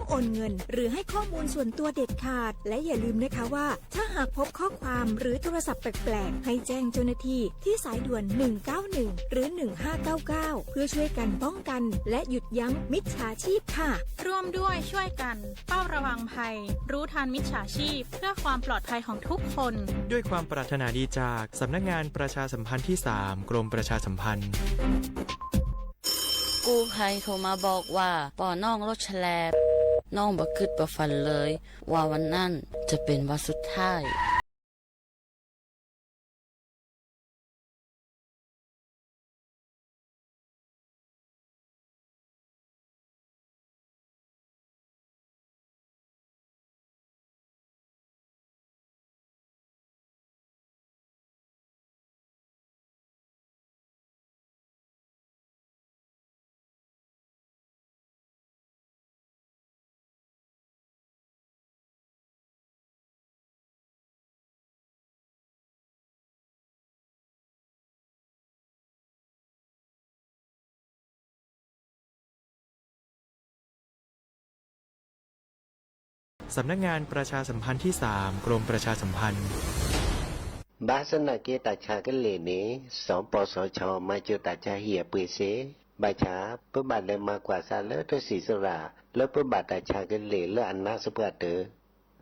โอนเงินหรือให้ข้อมูลส่วนตัวเด็ดขาด และอย่าลืมนะคะว่า ถ้าหากพบข้อความหรือโทรศัพท์แปลกๆ ให้แจ้งเจ้าหน้าที่ที่สายด่วน หนึ่งเก้าหนึ่ง หรือ หนึ่งห้าเก้าเก้า เพื่อช่วยกันป้องกันและหยุดยั้งมิจฉาชีพค่ะ ร่วมด้วยช่วยกันเฝ้าระวังภัย รู้ทันมิจฉาชีพ เพื่อความปลอดภัยของทุกคน ด้วยความปรารถนาดีจากสำนักงานประชาสัมพันธ์ที่สาม กรมประชาสัมพันธ์ กู้ภัยโทรมาบอกว่า ปอน้องรถแฉลบ น้องบ่คิดบ่ฝันเลย ว่าวันนั้นจะเป็นวันสุดท้าย สำนักงานประชาสัมพันธ์ที่สาม กรมประชาสัมพันธ์ ဘၣ်ဆၣ်သနာ်က့ တၢ်ဆါကလ့ၢ်န့ၣ် စီၤပီၣ်စီၤဆီ မၤစၢၤတၢ်ဆါဟံၣ်အပှ့ၤစ့ၢ်, ဘၣ်ဆၣ် ပဘၣ်လဲၤမၤကွၢ်ဆါလၢတၢ်စံးစရၣ် လၢပဘၣ်တၢ်ဆါကလ့ၢ်လၢအနါစပှၢ်တၢၢ်,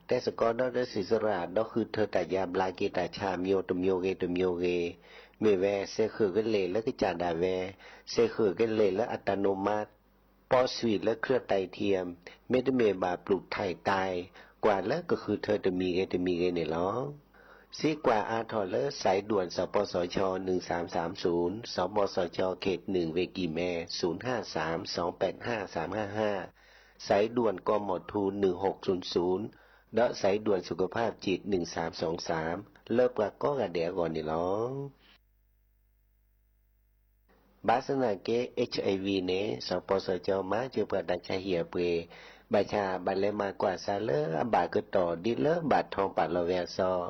တဲသကိးဒီးတၢ်စံးစရၣ် ဒီးဃုထၢတၢ်ယါဘျါက့ၤတၢ်ဆါ မျိုးတမျိုးဂ့ၤတမျိုးဂ့ၤ, မ့ၢ်ဝဲ စဲးဃုာ်ကလ့ၢ်လၢကစၢ်ဒၣ်ဝဲ, စဲးဃုာ်ကလ့ၢ်လၢအတၢ်နိးမး, ပီၣ်သွံၣ်လၢချၢၣ် titanium, မ့တမ့ၢ်ဘၣ်ပျုၢ်ထံးတၢ်, ကွၢ်လၢကဃုထၢတမံၤဂ့ၤတမံၤဂ့ၤန့ၣ်လီၤ. စံးကွၢ်အါထီၣ်လၢ สายด่วน စီၤပီၣ်စီၤဆီ หนึ่งสามสามศูนย์, စီၤပီၣ်စီၤဆီ เขตหนึ่ง ဝ့ၢ်ကံၢ်မဲ ศูนย์ห้าสาม สองแปดห้า สามห้าห้า, สายด่วน กมธ หนึ่งหกศูนย์ศูนย์ ဒီး สายด่วนสุขภาพจิต หนึ่งสามสองสาม လၢပှၤကိးဂၤဒဲးအဂီၢ်န့ၣ်လီၤ. ဘၣ်ဆၣ်သနာ်က့ HIV န့ၣ် စီၤပီၣ်စီၤဆီ မၤစၢၤပှၤတၢ်ဆါဟံၣ်အပှ့ၤ, ဘၣ်ဆၣ် ဘၣ်လဲၤမၤကွၢ်ဆါလၢအဘၣ်ကတီၢ် ဒ်လၢဘၣ်ထီၣ်ပာ်လီၤဝဲအသိး,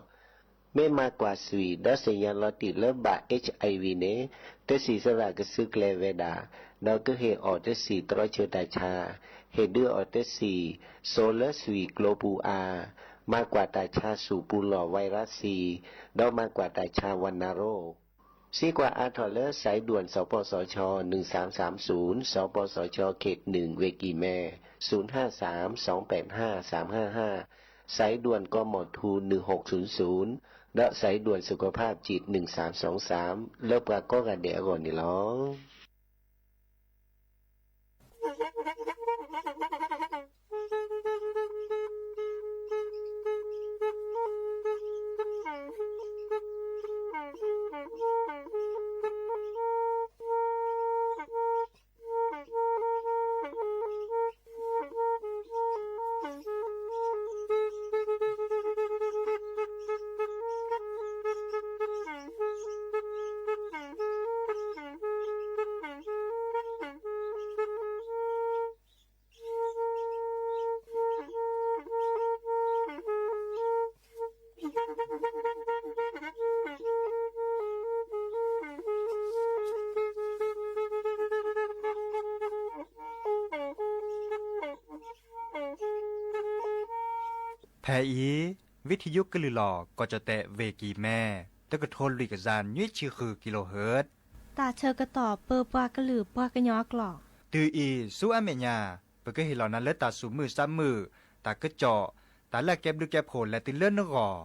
မ့ၢ်မၤကွၢ်သွံၣ် ဒီးသ့ၣ်ညါလီၤတံၢ်လၢဘၣ် HIV န့ၣ် တၢ်စံးစရၣ်ကစုကျဲၤဝဲဒၣ်, ဒီးကဟ့ၣ်အီၤတၢ်စံၣ်တြီဆၢတၢ်ဆါ, ဟ့ၣ်ဒုးအီၤတၢ်စံၣ်စိလၢသွံၣ်ကျိပူၤအါ, မၤကွၢ်တၢ်ဆါဆူၣ်ပူၤလီၢ် ဝဲရ့းသံ, ဒီးမၤကွၢ်တၢ်ဆါ วัณโรค စံးကွၢ်အါထီၣ်လၢ สายด่วน စီၤပီၣ်စီၤဆီ หนึ่งสามสามศูนย์, စီၤပီၣ်စီၤဆီ เขตหนึ่ง ဝ့ၢ်ကံၢ်မဲ ศูนย์ห้าสาม สองแปดห้า สามห้าห้า, สายด่วน กมธ หนึ่งหกศูนย์ศูนย์ ဒီး สายด่วนสุขภาพจิต หนึ่งสามสองสาม လၢပှၤကိးဂၤဒဲးအဂီၢ်န့ၣ်လီၤ. ဖဲအံၤ ဝံထံယိကလုၢ်လီၤ ကီၢ်ကၠီၣ်တဲၣ် ဝ့ၢ်ကံၢ်မဲ တကထိလွံၢ်ကယၤနွံဆံဃု kilohertz တၢ်ဆၢကတီၢ်ပၢပှၤကလုာ်ပှၤကညီအကျိာ် တုၤအံၤဆူအမဲာ်ညါ ပကဟ့ၣ်လီၤနၤလၢတၢ်သူၣ်မုာ်သးမုာ်, တၢ်ကစီၣ်, တၢ်လၢအကဲဘျုးကဲဖှိၣ်လဲၤတုၤလၢနဂီၢ်.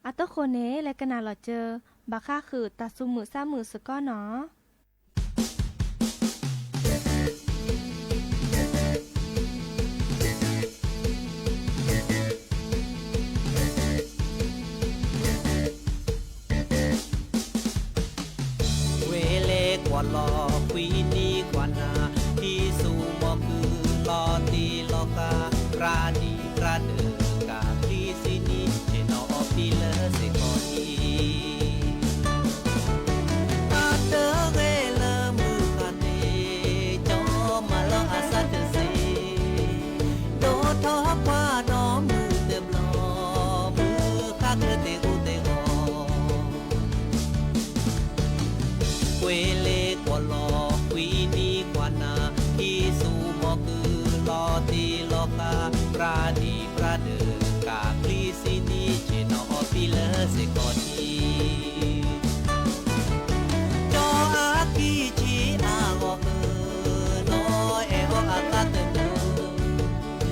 အတဃိန့ၣ် လဲၤကနၣ်လီၤစၢၤ ဘၣ်ဃးဃုာ်တၢ်သူၣ်မုာ်သးမုာ်စ့ၢ်ကီးနီၤ. ကွ့လ့ကွၢ်လီၤ ကွံနံၤကွၢ်နၤ, ထံဆူၣ်မီၤကုၢ် လီၤတံၢ်လီၤဃာ်, ရၤနံၤရၤဒၢး ကးသံဆံနံၤ ဆ့ၣ်နီၤအီၣ်ပံလၢစ့ၢ်ကီးအံၤ, တၢ်တဂ့ၤလၢမုၢ်ဃၢ်န့ၣ် ကၠီမၤလၢအစၢ်တစ့ၢ်, ဒိၣ်ထီၣ်ပှၢ်ဒီးမုၢ်တဘျီ, မုၢ်ဃၣ်ကျၢၤသ့ၣ်အိၣ်သ့ၣ်အီၤ, ကွ့လ့ကွၢ်လီၤ ကွံနံၤကွၢ်နၤ, ထံဆူၣ်မီၤကုၢ် လီၤတံၢ်လီၤဃာ်, ပြၢဒံးပြၢဒၢး ကးချံစံနံၤ ဆ့ၣ်နီၤအီပံလၢစ့ၢ်ကီးဒံး, ဒီးအခံဆံးအါဂီၢ်အၢ, နီၢ်အဲၣ်အီၤအသးတနၢၤ,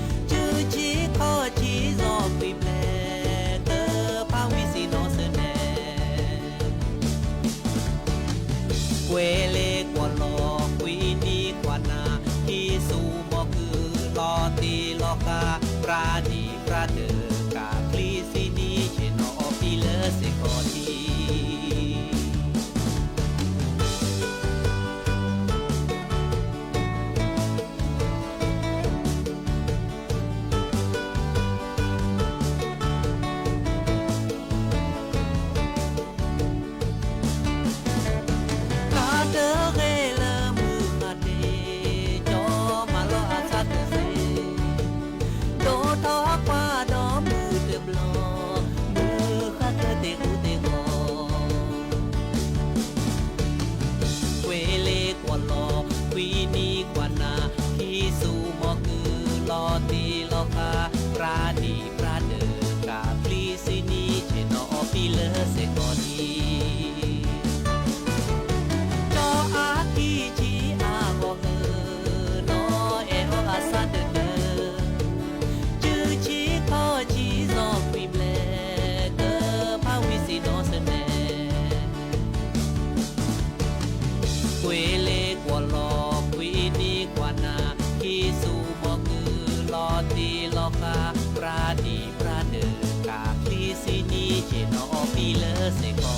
စုဆံးခီၣ်ဆံး စီၤကွံာ်ဘျဲၣ် ကဖးဝံၤစံၣ်နီၤစၢၤနဲ ကွဲးလ့ကွီၢ်လီၤ ကွံနံၤကွၢ်နၤ ခံဆူၣ်မီၢ်ကုၢ် လီၤတံၢ်လီၤဃာ် ပြၢဒံးပြၢဒၢး ကးချံစံနံၤ ဆ့ၣ်နီၤအီပံလၢစ့ၢ်ကီးဒံး. ကးတဂ့ၤလၢမုၢ်ဃၢ်တ့ၢ် ကၠီမၤလီၤအသးတသ့, ဒိၣ်ထီၣ်ကွၢ်ဒီးမုၢ်တဘျီ မုၢ်ဃၢ်ကတ့ၢ်ဟူးတ့ၢ်ဂီၤ ကွဲးလ့ကွီၢ်လီၤ ကွံနံၤကွၢ်နၤ ခံဆူၣ်မီၢ်ကုၢ် လီၤတံၢ်လီၤဃာ် ပြၢဒံးပြၢဒၢး ကးချံစံနံၤ ဆ့ၣ်နီၤအီပံလၢစ့ၢ်ကီးဒံး. ကၠီအခံဆံးအါဂီၢ်အၢ, နီၢ်အဲၣ်အီၤအသးတနၢၤ, စုဆံးခီၣ်ဆံး စီၤကွံာ်ဘျဲၣ် ကဖးဝံၤစံၣ်နီၤစၢၤနဲ ကွဲးလ့ကွီၢ်လီၤ ကွံနံၤကွၢ်နၤ ခံဆူၣ်မီၢ်ကုၢ် လီၤတံၢ်လီၤဃာ် ပြၢဒံးပြၢဒၢး ကးချံစံနံၤ ဆ့ၣ်နီၤအီပံလၢစ့ၢ်ကီးဒံး.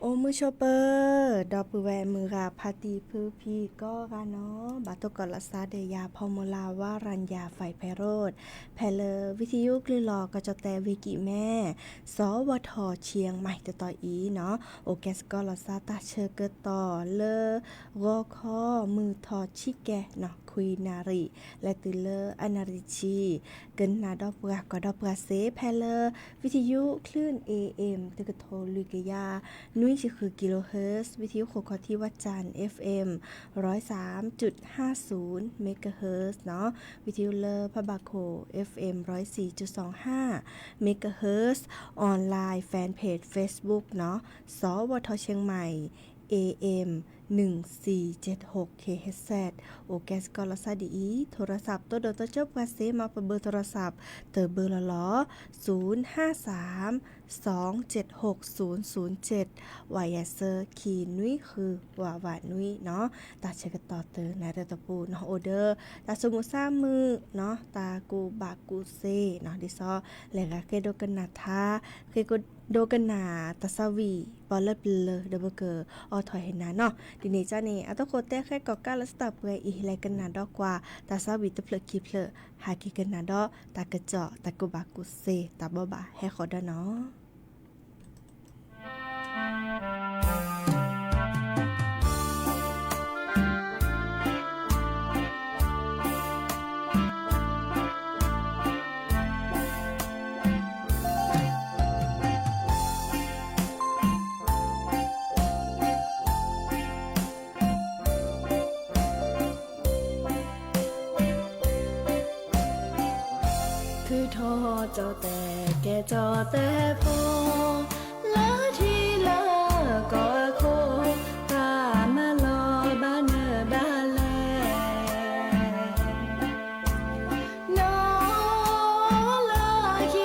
အိၣ်မုာ်ဆိးပၢၤ ဒီပုၢ်ဝဲၢ်မုၢ်ဂၤဖါတံၢ်ဖုဖံကိးဂၤနီၤ, ဘၣ်တိၢ်ကီးလီၤသးဒီးယၤ ဖီမူၤလၢ် ဝါရံယၤ ဖဲးဖဲးရိၣ် ဖဲလၢ ဝံထယုၣ်ကလုၢ်လီၤ ကီၢ်ကၠီၣ်တဲၣ် ဝံၤကံၣ်မဲ စီၤဝီၤထီၣ် ခၠံၣ်မဲၣ် တတီၤအံၤနီၤ, အိၣ်ကဲစ့ၢ်ကီးလီၤသးတၢ်ဆၢကတီၢ်လၢ ဂီၤခီမုၢ်ထီၣ်ဆံကဲၣ်နီၤ ခွံနၣ်ရံၣ် လဲၤတုၤလၢအနၣ်ရံၣ်ဆံ ကနၣ်ဒီးပှၤ ကွၢ်ဒီးပှၤစ့ၢ် ဖဲလၢ ဝံထယုၣ် ခလုၢ် A M တကထိလွံၢ်ကယၤ နွံဆံဃု kilohertz, ဝံထယုၣ်ဃိးခီၣ်ထံးဝၣ်စၣ် F M ร้อยสามจุดห้าศูนย์ megahertz နီၤ, ဝံထယုၣ်လၢဖးဘၣ်ခိၣ် F M ร้อยสี่จุดสองห้า megahertz, online fan page Facebook နီၤ, စီၤဝီၤထီၣ် ခၠံၣ်မဲၣ် A M หนึ่งสี่เจ็ดหก kilohertz, အိၣ်ကဲစ့ၢ်ကီးလီၤသးဒ်အံၤ, ထိရသးပတီၢ်ဒီးတီကၠိပှၤစ့ၢ် မၤပဘၢထိရသးပတီ�် တဘၢလီၤလီၤ, ศูนย์ห้าสาม สองเจ็ดหก ศูนย์ศูนย์เจ็ด ဝးယၤစၢၤ ခံနွံဃု ဝးဝးနွံနီၤ, တၢ်ဆၢကတီၢ်တနၣ်ရံၣ်တပူၤနီၤ အိၣ်ဒီး တၢ်ဆိကမိၣ်သးမုာ်နီၤ, တၢ်ကူၣ်ဘၣ်ကူၣ်သ့နီၤ, ဒ်သိး လဲၤဂၤဃ့ဒိကနၣ်ထါ, ဃ့ဒိကနၣ်တၢ်သးဝံၣ် ပီလၢပျၢၤ ဒီးပကအိးထီၣ်ဟ့ၣ်နၤနီၤ, ဒ်န့ၣ်အသိးန့ၣ် အတၢ်ဃိတဲဃဲကီးကးလၢသတးပှဲၤအံၤ လဲၤကနၣ်ဒီးကွၢ် တၢ်သးဝံၣ်တဖျၢၣ်ခံဖျၢၣ် ဟးက့ၤကနၣ်ဒီး တၢ်ကစီၣ် တၢ်ကူၣ်ဘၣ်ကူၣ်သ့ တၢ်ဘိးဘၣ်ဟဲဃီၤဒီးနီၤ. ထုးထီၣ်ကၠီၣ်တဲၣ် ကဲကၠီၣ်တဲၣ်ဖိ, လၢထံလၢကီၢ်အခိၣ်, တၢ်မၤလီၤဘၣ်နၢၤဘၣ်လဲၣ်. နီၢ်လၢခံခီ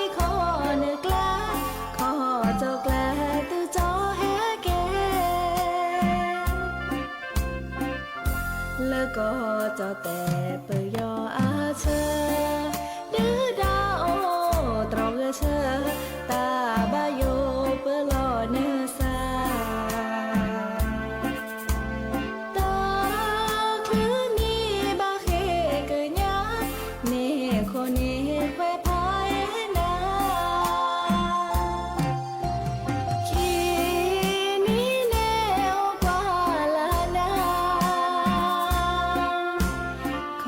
နၢ်ကျါ, ခီၣ်ကၠီၣ်ကျါ သုကၠီၣ်ဟဲက့ၤ လၢကီၢ်ကၠီၣ်တဲၣ်ပယီၤအဆၢ, ဒုၣ်ဒါအိၣ်တြီဂဲၤဆၢ, တၢ်ဘၣ်ယိၣ်ပၢလီၤနၢၤစၢ်, တချုးမံဘၣ်ဃ့ကညး, န့ၢ်ခိၣ်န့ၢ်ခွဲးဖးအ့ၣ်နၤ, ခံနံၤန့ၣ်အိၣ်ကွၢ်လၢ်နၤ, ခ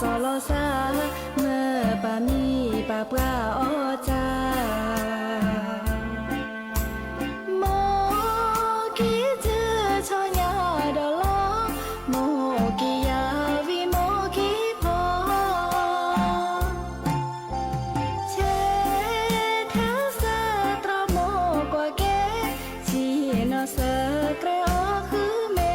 စီၤလီၤစၢ် မၢပာ်မံပာ်ပှၢ်အီၣ်တၢ်, မိၢ်က့ၤထၢထီၣ်ညါဒီးလီၤ, မိၢ်က့ၤယၤဝံၤမိၢ်က့ၤဖီ, ဆဲးထဲစၢတြီမိၢ်ကွၢ်ကဲ, ဆံးနီၢ်စၢကြဲအီၤဃုမ့ၢ် ဖီ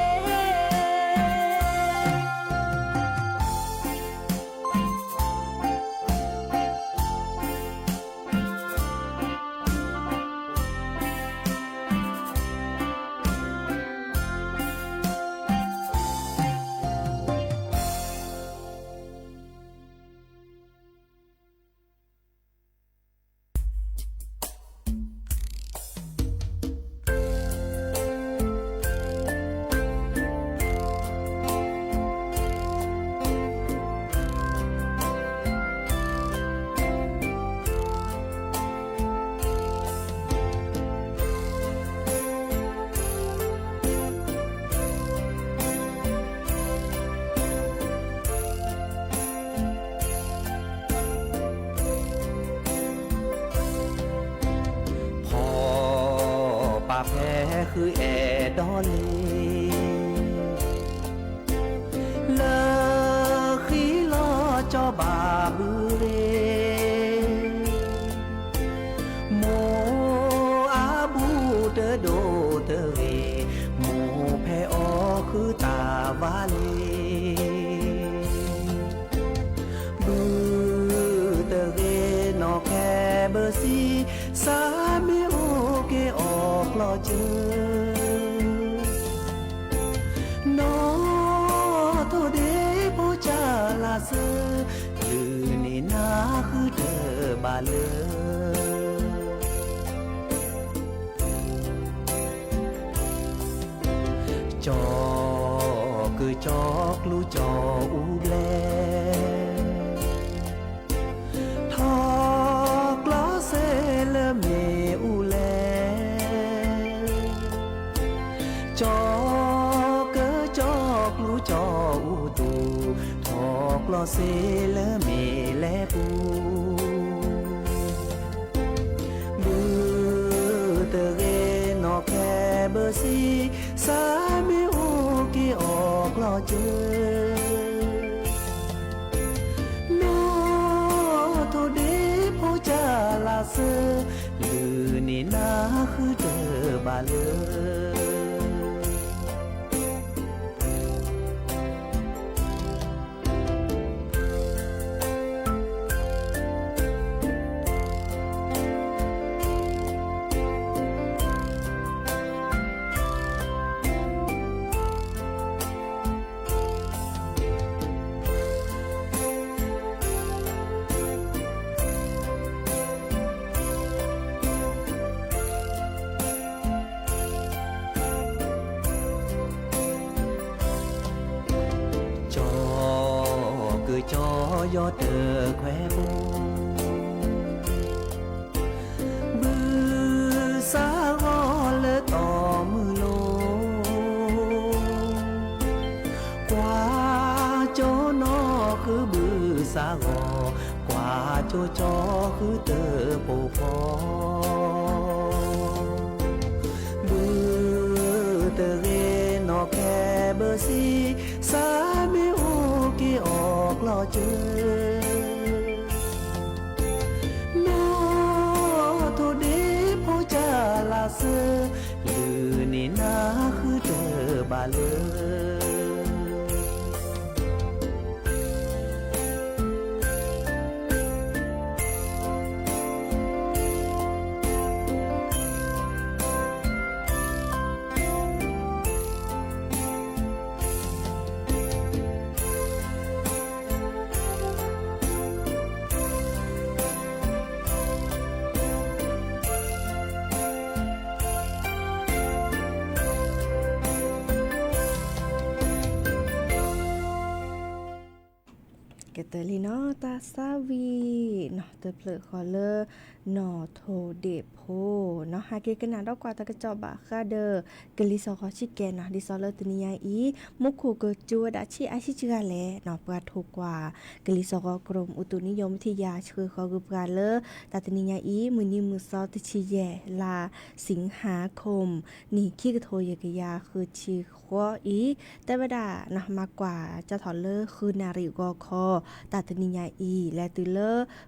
ပာ်ဖဲဃုအဲၣ်ဒိးလံ လၢဃံလီၤကၠီဘၣ်ဘုရ့ၣ်, မိၢ်အဘူးတဒိၣ်တဂ့ၤ, မိၢ်ဖဲအီၣ်ဃုတၢ်ဝါလံ ဘုတဂ့ၤနီၢ်ခဲဘၢဆံး, စးမ့ၢ်အိၣ်က့ၤအီၣ်ကျီၢ်စၢၤ, နီၢ်ထိၣ်ဒ့ဖိကၢ်လၢ်စၢၤ, လုၢ်န့ၢ်နၤဃုတၢ်ဘၣ်လၢ ကၠီၤကၢၢ်ကၠီၤကျူကၠီၤအူဘျဲၣ်, ထီၣ်ကျီၢ်စ့လၢမ့ၣ်အူလဲၣ်, ကၠီၤကၢၢ်ကၠီၤကျူကၠီၤအူသူၣ်, ထီၣ်ကျီၢ်စ့လၢမ့ၣ်လဲၣ်ပူၤ ဘုတဂ့ၤနီၢ်ခဲဘၢဆံး, စးမ့ၢ်အိၣ်က့ၤအီၣ်ကျီၢ်စၢၤ, နီၢ်ထိၣ်ဒ့ဖိကၢ်လၢ်စၢၤ, လုၢ်န့ၢ်နၤဃုတၢ်ဘၣ်လၢ ကၠီၤကၢၢ်ကၠီၤယီၤတခွဲးဘိ, ဘုစးဂီၤလၢတီၢ်မုၢ်လိၤ, ကွၢ်ကၠီၤနီၢ်ဃုဘုစးဂီၤ, ကွၢ်ကၠီၤကၠီၤဃုတၢ်ပိာ်ဖီ ဘုတဂ့ၤနီၢ်ခဲဘၢဆံး, စးမ့ၢ်အိၣ်က့ၤအီၣ်ကျီၢ်စၢၤ, နီၢ်ထိၣ်ဒ့ဖိကၢ်လၢ်စၢၤ, လုၢ်န့ၢ်နၤဃုတၢ်ဘၣ်လၢ ကတၢၢ်လံနီၤ တၢ်သးဝံၣ်နီၤ တဖျၢၣ်ဃီလၢ နီၣ်ထိၣ်ဒ့ၣ်ဖိနီၤ ဟဲက့ၤကနၣ်ဒီးကွၢ်တၢ်ကစီၣ်ဘၣ်ဃးဒီး ကလံၤစိးဃီၤဆံးကဲနီၤ ဒ်သိးလၢတနံၤညါအံၤ မူခိၣ်ကၠိဝဲဒၣ်ဆံးအါဆံးစှၤလဲၣ်နီၤ ပှၤထိၣ်ကွၢ် ကလံၤစိးဃီၤ ကရူၢ်မုၢ်အူသူၣ်နံယိၤမထံယၤ ဆှၢဃီၤဂုာ်ပှၤလၢ တၢ်တနံၤညါအံၤ မုၢ်နံၤမုၢ်သီတဆံယဲၢ် လါစံးဟါခိၣ် နံၣ်ခံကထိယဲၢ်ကယၤဃုဆံဃိးအံၤ တဲဝဲဒၣ်နီၤ မၤကွၢ်ကၠၢထီၣ်လၢဃုနၣ်ရံၣ်ဂီၤခီ တၢ်တနံၤညါအံၤ လဲၤတုၤလၢ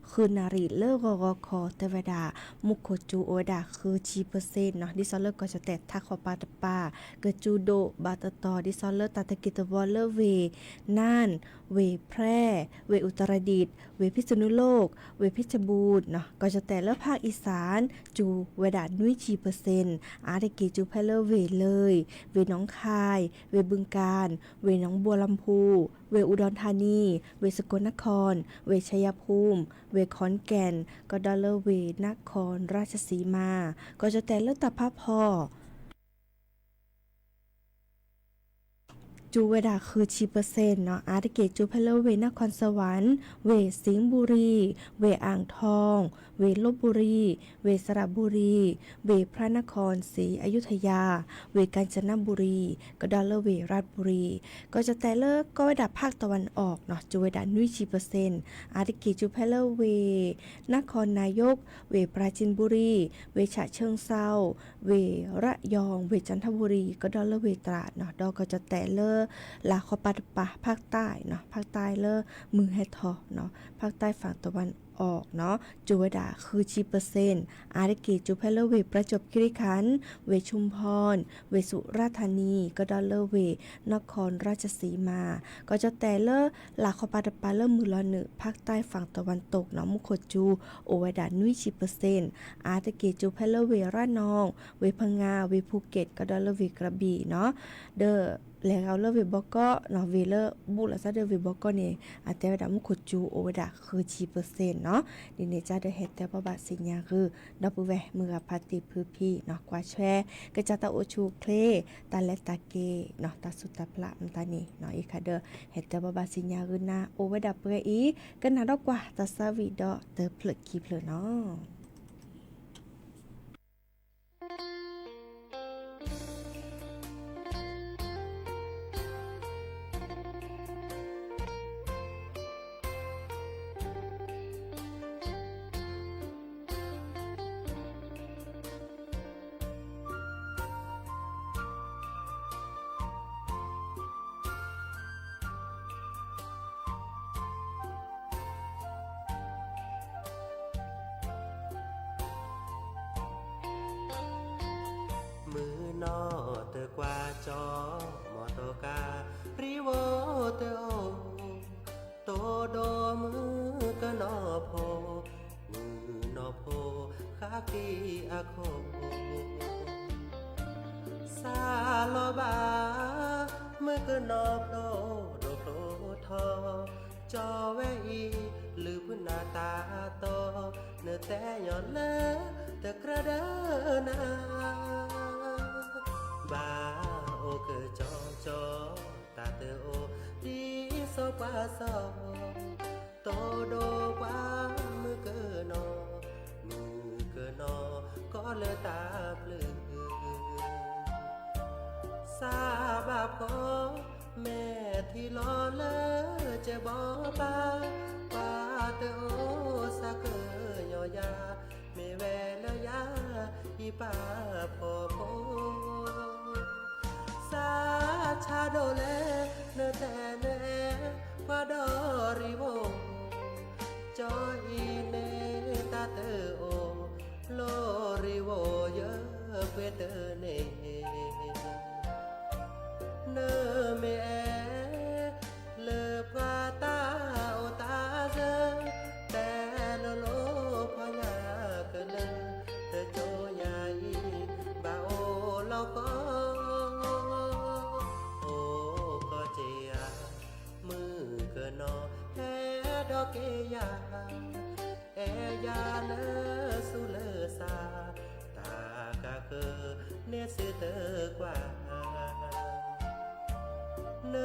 ဃုနၣ်ရံၣ်လၢဂီၤဂီၤခီ တဲဝဲဒၣ် မူခိၣ်ကၠိအိၣ်ဝဲဒၣ်ဃုဆံပၢၢ်စ့ၣ်နီၤ ဒ်သိးလၢကီၢ်ကၠီၣ်တဲၣ်ထးခီပၤတပၤ ကၠိဒိၣ်ဘၣ်တတီၤ ဒ်သိးလၢတၢ်တက့ၢ်တဝီလၢဝ့ၢ်နါၣ် ဝ့ၢ်ဖြဲ ဝ့ၢ်အူတရဒံး ဝ့ၢ်ဖံးစနူလိၣ် ဝ့ၢ်ဖံးစဘူၣ်နီၤ ကီၢ်ကၠီၣ်တဲၣ်လၢဖးအံၣ်စၢၣ် ကၠိဝဲဒၣ်နွံဆံပၢၢ်စ့ၣ် အါတက့ၢ်ကၠိဖဲလၢဝ့ၢ်လၢၢ် ဝ့ၢ်နီၣ်ခၢၣ် ဝ့ၢ်ဘုၣ်ကၣ် ဝ့ၢ်နီၣ်ဘိလီၤဖူး ဝ့ၢ်အူဒီၣ်ထါနံ ဝ့ၢ်စကိၣ်နခီၣ် ဝ့ၢ်ဆယၤဖူး ဝ့ၢ်ခီၣ်ကဲၣ် ကဒီးလၢဝ့ၢ်နါခီၣ်ရၢၣ်စံမါ ကီၢ်ကၠီၣ်တဲၣ်လၢတၢ်ဖးဖီ ကၠိဝဲဒၣ်ဃုဆံပၢၢ်စ့ၣ်နီၤ အါတက့ၢ်ကၠိဖဲလၢဝ့ၢ်နါခီၣ်စဝၣ် ဝ့ၢ်စံးဘူရံ ဝ့ၢ်အၣ်ထီၣ် ဝ့ၢ်လဘ်ဘူရံ ဝ့ၢ်စရဘူရံ ဝ့ၢ်ဖရၣ်နါခီၣ်စံအယူထယၤ ဝ့ၢ်ကၣ်စနဘူရံ ကဒီးလၢဝ့ၢ်ရၣ်ဘူရံ ကီၢ်ကၠီၣ်တဲၣ်လၢကီၢ်ဝဲဒၣ်ဖးတဝၣ်အီၤနီၤ ကၠိဝဲဒၣ်နွံဆံပၢၢ်စ့ၣ် အါတက့ၢ်ကၠိဖဲလၢဝ့ၢ် နါခီၣ်နၣ်ယိၣ် ဝ့ၢ်ပရၣ်စံးဘူရံ ဝ့ၢ်ဆၣ်ဆၢၣ်စီ ဝ့ၢ်ရၣ်ယီၣ် ဝ့ၢ်ကၠၣ်ထဘူရံ ကဒီးလၢဝ့ၢ်တြၣ်နီၤ ဒီးကီၢ်ကၠီၣ်တဲၣ်လၢ လၢ်ခီပၤတပၤ ဖးတၢ်နီၤ ဖးတၢ်လၢမုၢ်ဟဲထီၣ်နီၤ ဖးတၢ်ဖးတဝၣ်အီၤနီၤ ကၠိဝဲဒၣ်ဃုဆံပၢၢ်စ့ၣ် အါတက့ၢ်ကၠိဖဲလၢဝ့ၢ်ပြၤကၠိၣ်ကရံခၣ် ဝ့ၢ်ဆူၣ်ဖီၣ် ဝ့ၢ်စူၣ်ရၣ်ထါနံ ကဒီးလၢဝ့ၢ်နါခီၣ်ရၢၣ်စံမါ ကီၢ်ကၠီၣ်တဲၣ်လၢ လၢ်ခီပၤတပၤလၢမုၢ်လီၤနုာ် ဖးတၢ်ဖးတဝၣ်တိၢ်နီၤ မူခိၣ်ကၠိအိၣ်ဝဲဒၣ်နွံဆံပၢၢ်စ့ၣ် အါတက့ၢ်ကၠိဖဲလၢဝ့ၢ်ရၣ်နီၣ် ဝ့ၢ်ဖငါ ဝ့ၢ်ဖူက့ၣ် ကဒီးလၢဝ့ၢ်ကရဘံၣ်နီၤ ဒီးလဲၤဂ့ၤလၢဝ့ၢ်ဘီကီၢ်နီၤ ဝ့ၢ်လၢဘူးလီၤသးဒီးဝ့ၢ်ဘီကီၢ်န့ၣ် အတဲဝဲဒၣ်မူခိၣ်ကၠိအိၣ်ဝဲဒၣ်ဃုဆံပၢၢ်စ့ၣ်နီၤ ဒ်န့ၣ်ကဒီးဟဲတဲဘၣ်ဘၣ်စံးညါဂုာ် ဒီပုၢ်ဝဲၢ်မုၢ်ဂၤဖါတံၢ်ဖုဖံနီၤ ကွၢ်ထွဲ ကစၢ်တၢ်အိၣ်ဆူၣ်အိၣ်ချ့ တၢ်လဲၤတၢ်က့ၤနီၤ တၢ်စူၢ်တၢ်ပျၢ်မတၤန့ၣ်နီၤ အံၤခါဒီး ဟဲတဲဘၣ်ဘၣ်စံးညါဂုာ်နၤ အိၣ်ဝဲဒၣ်ပှဲၤအံၤ ကနၣ်ဒီးကွၢ်တၢ်သးဝံၣ်ဒီးတဖျၢၣ်ခံဖျၢၣ်နီၤ. မုၢ်နီၢ်တကွၢ်ကၠီ မီၢ်တကါ ရံဝိတအိၣ် တိဒိမုၣ်ကနီၤဖိ မုၢ်နီၢ်ဖိဃၣ်ဃံအခိၣ် စးလီၤဘၣ် မုၣ်ကနီၤဖျိဒိၣ်ဖျိထီ ကၠီဝဲအံၤ လုၢ်ဖုနၤတၢ်တီ နတဲညီလၢ တကြၢးဒီးနၤ ဘၣ်အိၣ်ကၠီကၠီ တၢ်တအိၣ် ဒ်စီၤပၤစီၤ တိဒိပှၤမုၣ်ကနီၤ မုၣ်ကနီၤ ကီလၢတၢ်ပျုၢ် စးဘၣ်ဖီ မဲာ်ထံလီၤလၢကဘီဘၣ် ပှၤတအိၣ်စးကညီၤယၤ မ့ၢ်ဝဲလၢယၤ ယပာ်ဖှိၣ်ဖိ စးဆါဒိၣ်လဲၣ် နတဲနအဲၣ် ပှၤဒီးရံဝိ ကၠီအံၤန့ၣ်တၢ်တအိၣ် လီၤရံဝိယပှ့ၤတန့ၣ် နမ့ၢ်အဲၣ် လၢပှၤတၢ်အိၣ်တၢ်စၢၤ တဲလိၤလိၤဖီညါကလၢ တကၠိညါအံၤ ဘၣ်အိၣ်လီၤကီ အိၣ်ကီၢ်က့ၤယၤ မုၣ်ကနီၤ ဟဲဒီးက့ၤယၤ အဲၣ်ယၤလၢဆူးလၢဆါ တၢ်ကးဃၢၤန့ၣ်စ့ၢ်တကွၢ် န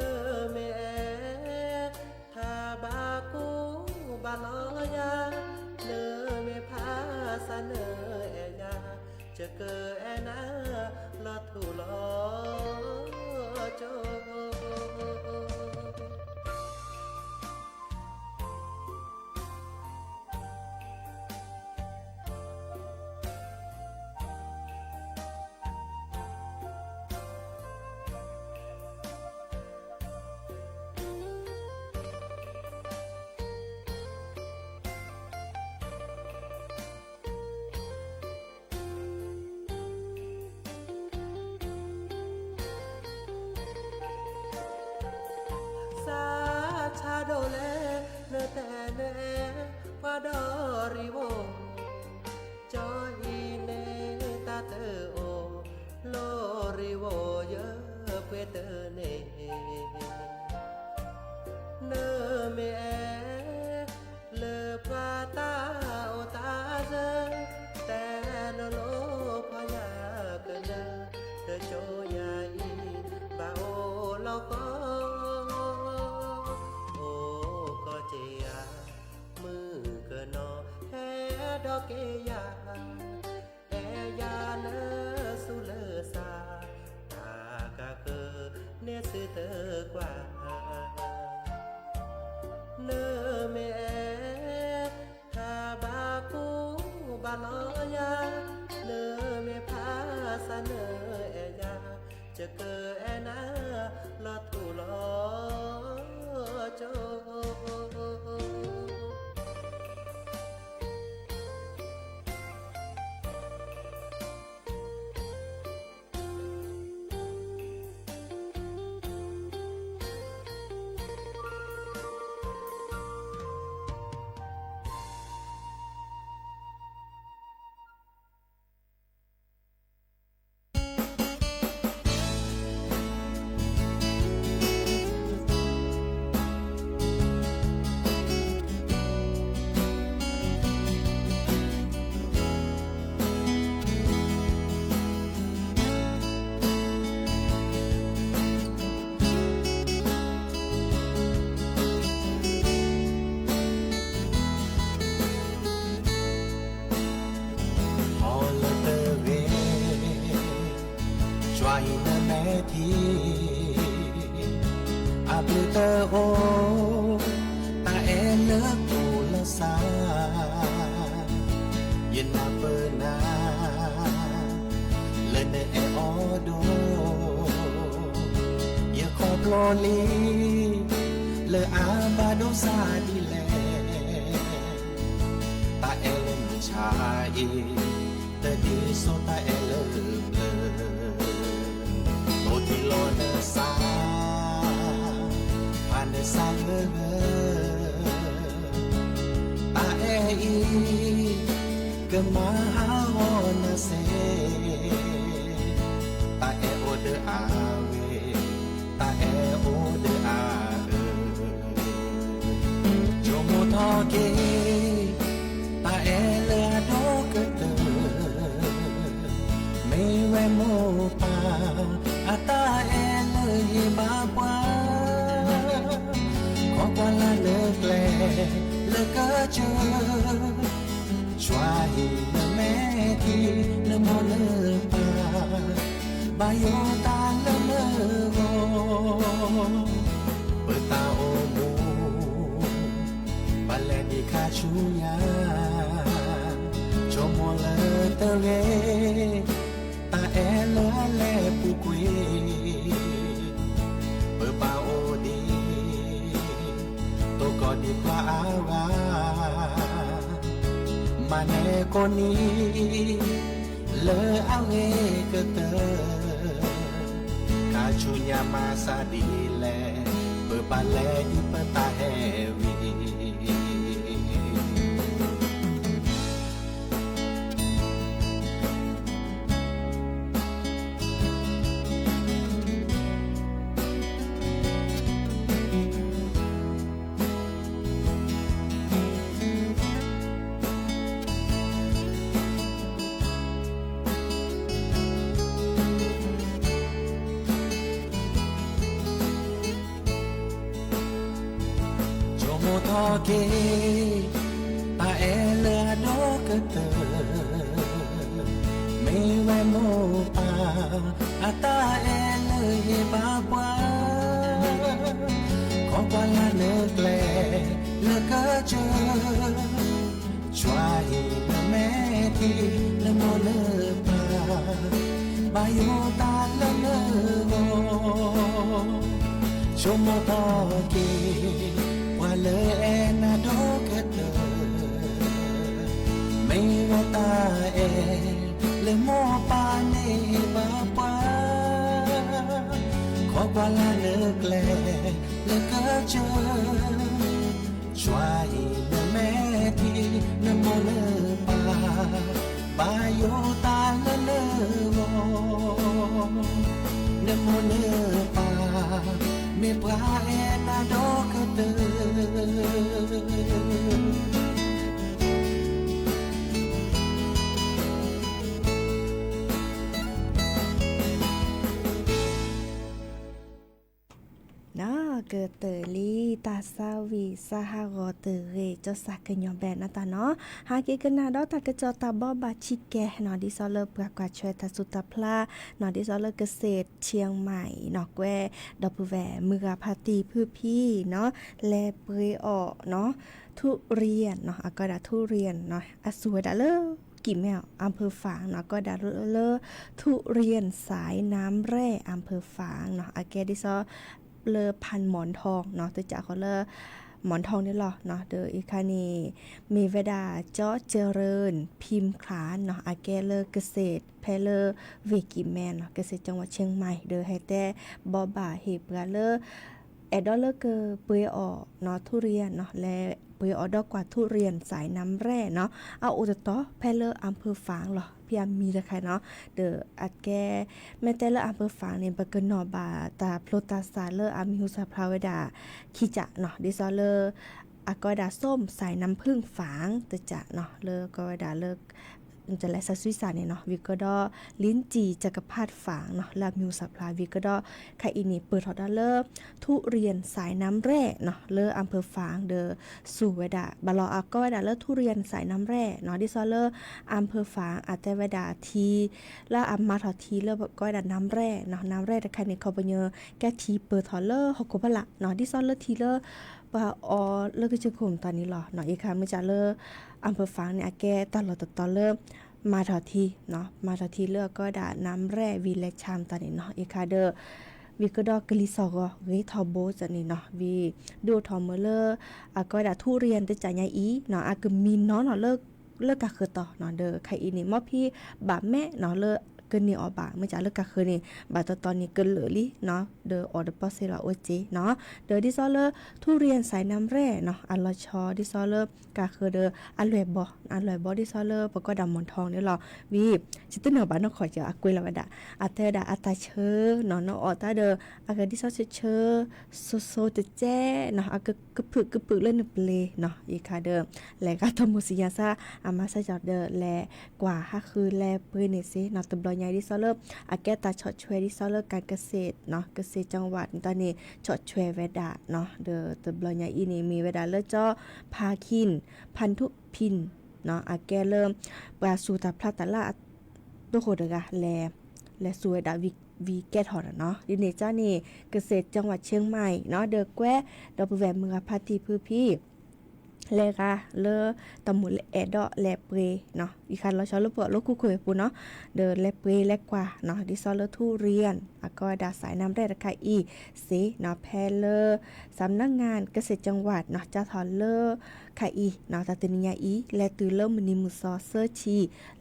မ့ၢ်အဲၣ် ထါဘၣ်ကူ လံ, လၢအဘၣ်ဒိဆါဒ်လဲၣ်, တၢ်အဲၣ်လၢမုၢ်ဆါအံၤ, တဒ်သိးတၢ်အဲၣ်လၢပျၢၤ, အိၣ်ထံလီၤနစၢ်, ဖးနစၢ်ဂၢၢ်ဂၢၢ်, တၢ်အဲၣ်အံၤ ကမၤဟးဂီၤနၤစ့ၢ်, တၢ်အဲၣ်အိၣ်ဒီးအဝဲ, တၢ်အဲၣ်အိၣ်ဒီးအအၢ, ဆိကမိၣ်ထီၣ်က့ၤ, တၢ်အဲၣ်လၢအဒိၣ်ကတၢၢ်, မ့ၢ်ဝဲမိၢ်ပၢ် အတၢ်အဲၣ်လၢဟ့ၣ်ဘၣ်ပှၤ, ခီကွၢ်လၢ်လၢကျဲ လၢကစၢၢ် ဆှၢဟံးနမဲာ်ထံ နမိၢ်နပၢ်, ဘၣ်ယိၣ်တၢ်လၢနဂီၢ်, ပတၢ်အိၣ်မူ ပလဲၤဒံးခါဆူညါ, ဆိကမိၣ်လၢတဂ့ၤ, တၢ်အဲၣ်လၢအလဲၤပူၤကွံာ်, ပဘၣ်အိၣ်ဒံး တိၢ်ကီၢ်ဒံးပှၤအါဂၤ, မၤနၢၤကိးနံၤ လၢအဂ့ၤကတၢၢ်, ခါဆူညါမၤစၢ်ဒ်လဲၣ်, ပဘၣ်လဲၤဒံးပတၢ်ဟဲဝံၤ ဆိကမိၣ်ထီၣ်က့ၤ တၢ်အဲၣ်လၢအဒိၣ်ကတၢၢ်, မ့ၢ်ဝဲမိၢ်ပၢ် အတၢ်အဲၣ်လၢဟ့ၣ်ဘၣ်ပှၤ, ခီကွၢ်လၢ်လၢကျဲ လၢကစၢၢ် ဆှၢဟံးနမဲာ်ထံ နမိၢ်နပၢ်, ဘၣ်ယိၣ်တၢ်လၢနဂီၢ်, ဆိကမိၣ်ထီၣ်က့ၤ ပှၤလၢအဲၣ်နၤဒိၣ်ကတၢၢ်, မ့ၢ်ဝဲတၢ်အဲၣ် လၢမိၢ်ပၢ်န့ၢ်ဘၣ်ပှၤ, ခီကွၢ်လၢ်လၢကျဲ လၢကစၢၢ် ဆှၢဟံးနမဲာ်ထံ နမိၢ်နပၢ်, ဘၣ်ယိၣ်တၢ်လၢနဂီၢ်, နမိၢ်နပၢ် မ့ၢ်ပှၤအဲၣ်နၤဒိၣ်ကတၢၢ် နီၢ်ကတၢၢ်လံ တၢ်ဆါဝံၤဆါဟးဂီၤတဂ့ၤ ကၠီစၢ်ကညီၤဘဲၣ်နီၢ်တၢ်နီၤ, ဟးက့ၤကနၣ်ဒီးတၢ်ကစီၣ်တၢ်ဘိးဘၣ်ဆံးကဲနီၤ ဒ်သိးလၢပှၤကွၢ်ထွဲတၢ်ဆူးတၢ်ဖျါနီၤ ဒ်သိးလၢကစ့ၣ် Chiang Mai နီၤ ကွဲး ဒီပုၢ်ဝဲၢ်မုၢ်ဂၤဖါတံၢ်ဖုဖံနီၤ လဲၤပှ့ၤအီၣ်နီၤ ထူရံၣ်နီၤ အကီဒၣ်ထူရံၣ်နီၤ အစူၢ်ဝဲဒၣ်လၢ ကံၣ်မဲအီၤ အၣ်ဖၢၣ်ဖးနီၤ ကီဒၣ်လၢ ထူရံၣ်စဲးနၣ်ရဲၣ် အၣ်ဖၢၣ်ဖးနီၤ အကဲဒ်သိး လၢဖၣ်မီၣ်ထီၣ်နီၤ တကးဃီလၢ မီၣ်ထီၣ်န့ၣ်လီၤနီၤ ဒီးအံၤခါန့ၣ် မ့ၢ်ဝဲဒၣ် ကၠီစရၢၣ် ဖံခၠၣ်နီၤ အကဲလၢကစ့ၣ်ဖဲလၢ ဝ့ၢ်ကံၣ်မဲနီၤ ကစ့ၣ်ကၠီဝါ Chiang Mai ဒီးဟဲတဲဘိးဘၣ်ဟ့ၣ်ပှၤလၢ အဲၣ်ဒိးလၢကပှ့ၤအီၣ်နီၤ ထူရံၣ်နီၤ လဲၤပှ့ၤအီၣ်ဒီးကွၢ်ထူရံၣ်စဲးနၣ်ရဲၣ်နီၤ အအိၣ်တတီၤဖဲလၢအၣ်ဖၢၣ်ဖးလီၤ ဖဲအမံၤတခါနီၤ ဒီးအကဲ မ့ၢ်တဲလၢအၣ်ဖၢၣ်ဖးန့ၣ် ပကနီၣ်ဘၣ်တၢ်ဖျိတၢ်စးလၢအမံၤဟူသၣ်ဖျါဝဲဒၣ် ခံကၠးနီၤ ဒ်သိးလၢ အကီဒၣ် ส้มสายน้ำผึ้งฝาง တကၠးနီၤ လၢကီဝဲဒၣ်လၢ တလဲၤစးစွံစးန့ၣ်နီၤ ဝံၤကဒီး ลิ้นจี่จักรพรรดิฝางနီၤ လၢအမံၤဟူသၣ်ဖျါ ဝံၤကဒီး ခဲအံၤန့ၣ် ပၢၢ်ထီၣ်ဒၣ်လၢ ထူရံၣ်စဲးနၣ်ရဲၣ်နီၤ လၢအၣ်ဖၢၣ်ဖးဒီး စူၢ်ဝဲဒၣ် ဘၣ်လီၤအကီဝဲဒၣ်လၢထူရံၣ်စဲးနၣ်ရဲၣ်နီၤ ဒ်သိးလၢ အၣ်ဖၢၣ်ဖး အတဲဝဲဒၣ်ထံ လၢအမၤထီၣ်ထံလၢကီဝဲဒၣ်နၣ်ရဲၣ်နီၤ နၣ်ရဲၣ်တခါန့ၣ် ခီပညီ ကဲထံပၢၢ်ထီၣ်လၢဟီၣ်ခိၣ်ဖီလာ်နီၤ ဒ်သိးလၢထံလၢ ပှၤအီလၢကစၢၢ်ခိၣ်မတၤန့ၣ်လီၤနီၤ အံၤခါမ့ၢ်ကၢ်လၢ အၣ်ဖၢၣ်ဖးန့ၣ် အကဲတၢ်လီၢ်တတီၤလၢ မၤထီၣ်ထံနီၤ မၤထီၣ်ထံလၢကီဝဲဒၣ်နၣ်ရဲၣ်ဝံၤလဲၤဆါမတၤန့ၣ်နီၤ အံၤခါဒီး ဝံၤကဒီးကလံၤစိးဂီၤဂ့ၤထီဘိန့ၣ်နီၤ, ဝံၤဒုးအိၣ်ထီၣ်မုာ်လၢ အကိးဝဲဒၣ် ทุเรียน တကၠးညါအံၤနီၤ, အကမံနီၤနီၤလၢ လၢကးဃၢၤတီၤနီၤ, ဒီးခဲအံၤန့ၣ် မ်ဖံဘၣ်မဲာ်နီၤလၢကန့ၢ်အီၤဘၣ်, မ့ၢ်ကးလၢကးဃၢၤန့ၣ် ဘၣ်တီတီန့ၣ်ကလၢာ်လံနီၤ, ဒီးအီၤဒီးပီၢ်စ့လီၤအိၣ်က့နီၤ, ဒီးဒ်သိးလၢ ทุเรียนสายน้ำแร่နီၤ, အလီၤဆီဒ်သိးလၢ ကးဃၢၤဒီးအလွဲၢ်ဘီ, အလွဲၢ်ဘီဒ်သိးလၢပကိးဒၣ် หมอนทอง န့ၣ်လီၤ, ဝံၤ ယတနၢ်ဘၣ်နီၢ်ခီၣ်ကၢ အကွဲးလီၤဝဲဒၣ်, အတဲဝဲဒၣ်အတၢ်ဆၢနီၤ, နအီၣ်တၢ်ဒီး အကဒ်သိးဆၢဆၢ ဆိဆိတကဲနီၤ, အကကဖုးကဖုးလၢနပျ့ၤနီၤ, ယခါဒီး လဲၤဂၤတမူစံယါစၢ် အမၤစၢ်ကီးဒီးလဲၤကွၢ်ဟးဃုလဲၤပှ့ၤန့ၣ်စ့နီၤ, တဘျီညါဒ်သိးလၢ အကဲတၢ်ဆီၣ်ထွဲဒ်သိးလၢ การเกษตรနီၤ, เกษตรจังหวัดန့ၣ်တၢ်န့ၣ် ဆီၣ်ထွဲဝဲဒၣ်နီၤ, ဒီးတဘျီညါအံၤန့ၣ် မ့ၢ်ဝဲဒၣ်လၢကၠီ พาคิน พันธุพิน နီၤ, အကဲလၢ ပှၤစူၤတၢ်ဖျါတၢ်လၢ တိၢ်ဃိတဂၤလဲၤ လဲၤစူၤဝဲဒၣ် ဝံၤကဲထီၣ်နီၤ, ဒ်န့ၣ်ကၠီန့ၣ် เกษตรจังหวัดเชียงใหม่နီၤ, ဒီးကွဲဒီပုၢ်ဝဲၢ်မုၢ်ဂၤဖါတံၢ်ဖုဖံ လဲၤဂၤလၢတၢ်မူးလၢအဲၣ်ဒိးလဲၤပှ့ၤနီၤ, ယခါလီၤဆီလၢပှၤလၢခိခိၣ်ဝဲပူၤနီၤ, ဒီးလဲၤပှ့ၤလဲၤကွၢ်နီၤ, ဒ်သိးလၢ ทุเรียน အကိးဝဲဒၣ် สายน้ำแร่ တခါအံၤစ့နီၤ, ဖဲလၢ สำนักงานเกษตรจังหวัดနီၤ, ကၠီထီၣ်လၢ ခါအံၤနီၤ, တၢ်တနံၤညါအံၤ လဲၤတုၤလၢမုၢ်နံၤမုၢ်သီသၢဆံ